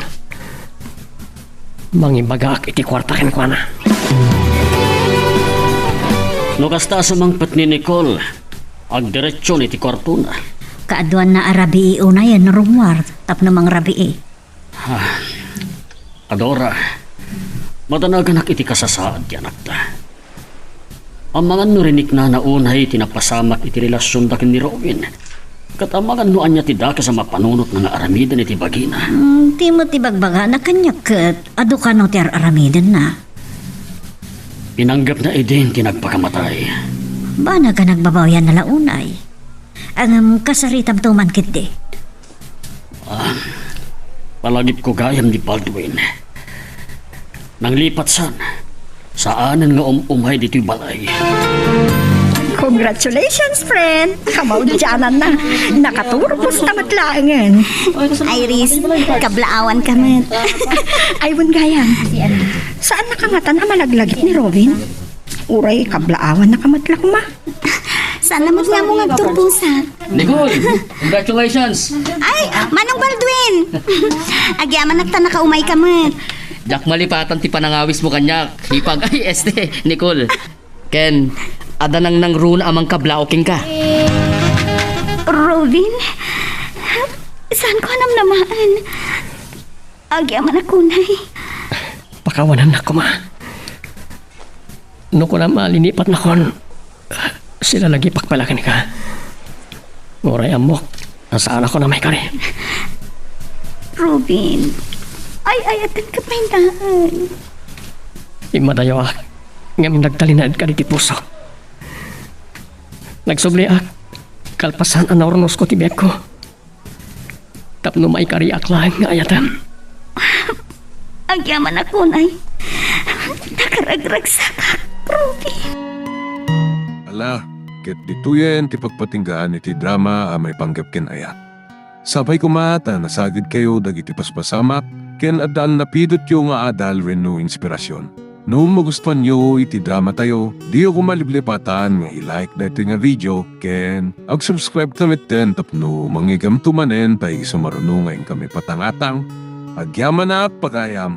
Mangibagaak iti kuarta kenkuana. No kasta a sumangpet ni Nicole, agdiretsyon iti kuartona. Kaaduanna a rabii unayen, Romuald, tapno mangrabii. Ah, Adora, madanaganak iti kasasaad ti anakta. Amangan no riniknana unay ti napasamak iti relasionda ken ni Rowin. Ket amangan no ania ti dakes a mapanunotna nga aramiden iti bagina. Hmm, ti met ibagbagana kaniak ket adu kano ti ar-aramidenna. Pinanggepna idin ti nagpakamatay. Banag a nagbabawianna la unay. Ngem kasaritamto man ketdi. Ah, palagipko gayam ni Baldwin. Nanglipat san, saanen nga um-umay ditoy balay. Congratulations, friend! Kamaudiananna. Nakaturposta met laengen. Iris, kablaawanka met. Ay, wen gayam. Saannaka ngatan a malaglagip ni Rowin? Uray kablaawannaka met la koma. Saan la met nga ammo nga agturposak. Nicole, congratulations! Ay, Manong Baldwin! Agyamanak ta nakaumayka met. Diak malipatan ti panangawismo kaniak. Hipag, ay, este, Nicole. Ken, adda nangnangruna a mangkablaaw kenka. Robin, saanko a namnamaen. Agyamanak unay. Pakawanannak koma. No kunam a linipatnakon, silalagipak pay la kenka. Uray ammok a saanakon a maikari. Robin, ay-ayatenka pay laeng. Immadayoak, ngem nagtalinaedka ditoy pusok. Nagsubliak, kalpasan a naurnosko ti biagko. Tapno maikariak laeng nga ayatem. Agyamanak unay. Nakaragragsakak, Ruby. Ala, ket ditoyen ti pagpatinggaan iti drama a maipanggep ken ayat. Sapay koma ta nasagidkayo dagiti paspasamak ken adda annapidotyo nga adal wenno inspirasyon. No magustuanyo iti dramatayo, diyo koma liplipatan nga i-like daytoy nga video ken ag-subscribe ta metten tapno mangigamto manen ta isu maruno nga inkami patangatang. Agyamanak pagayam.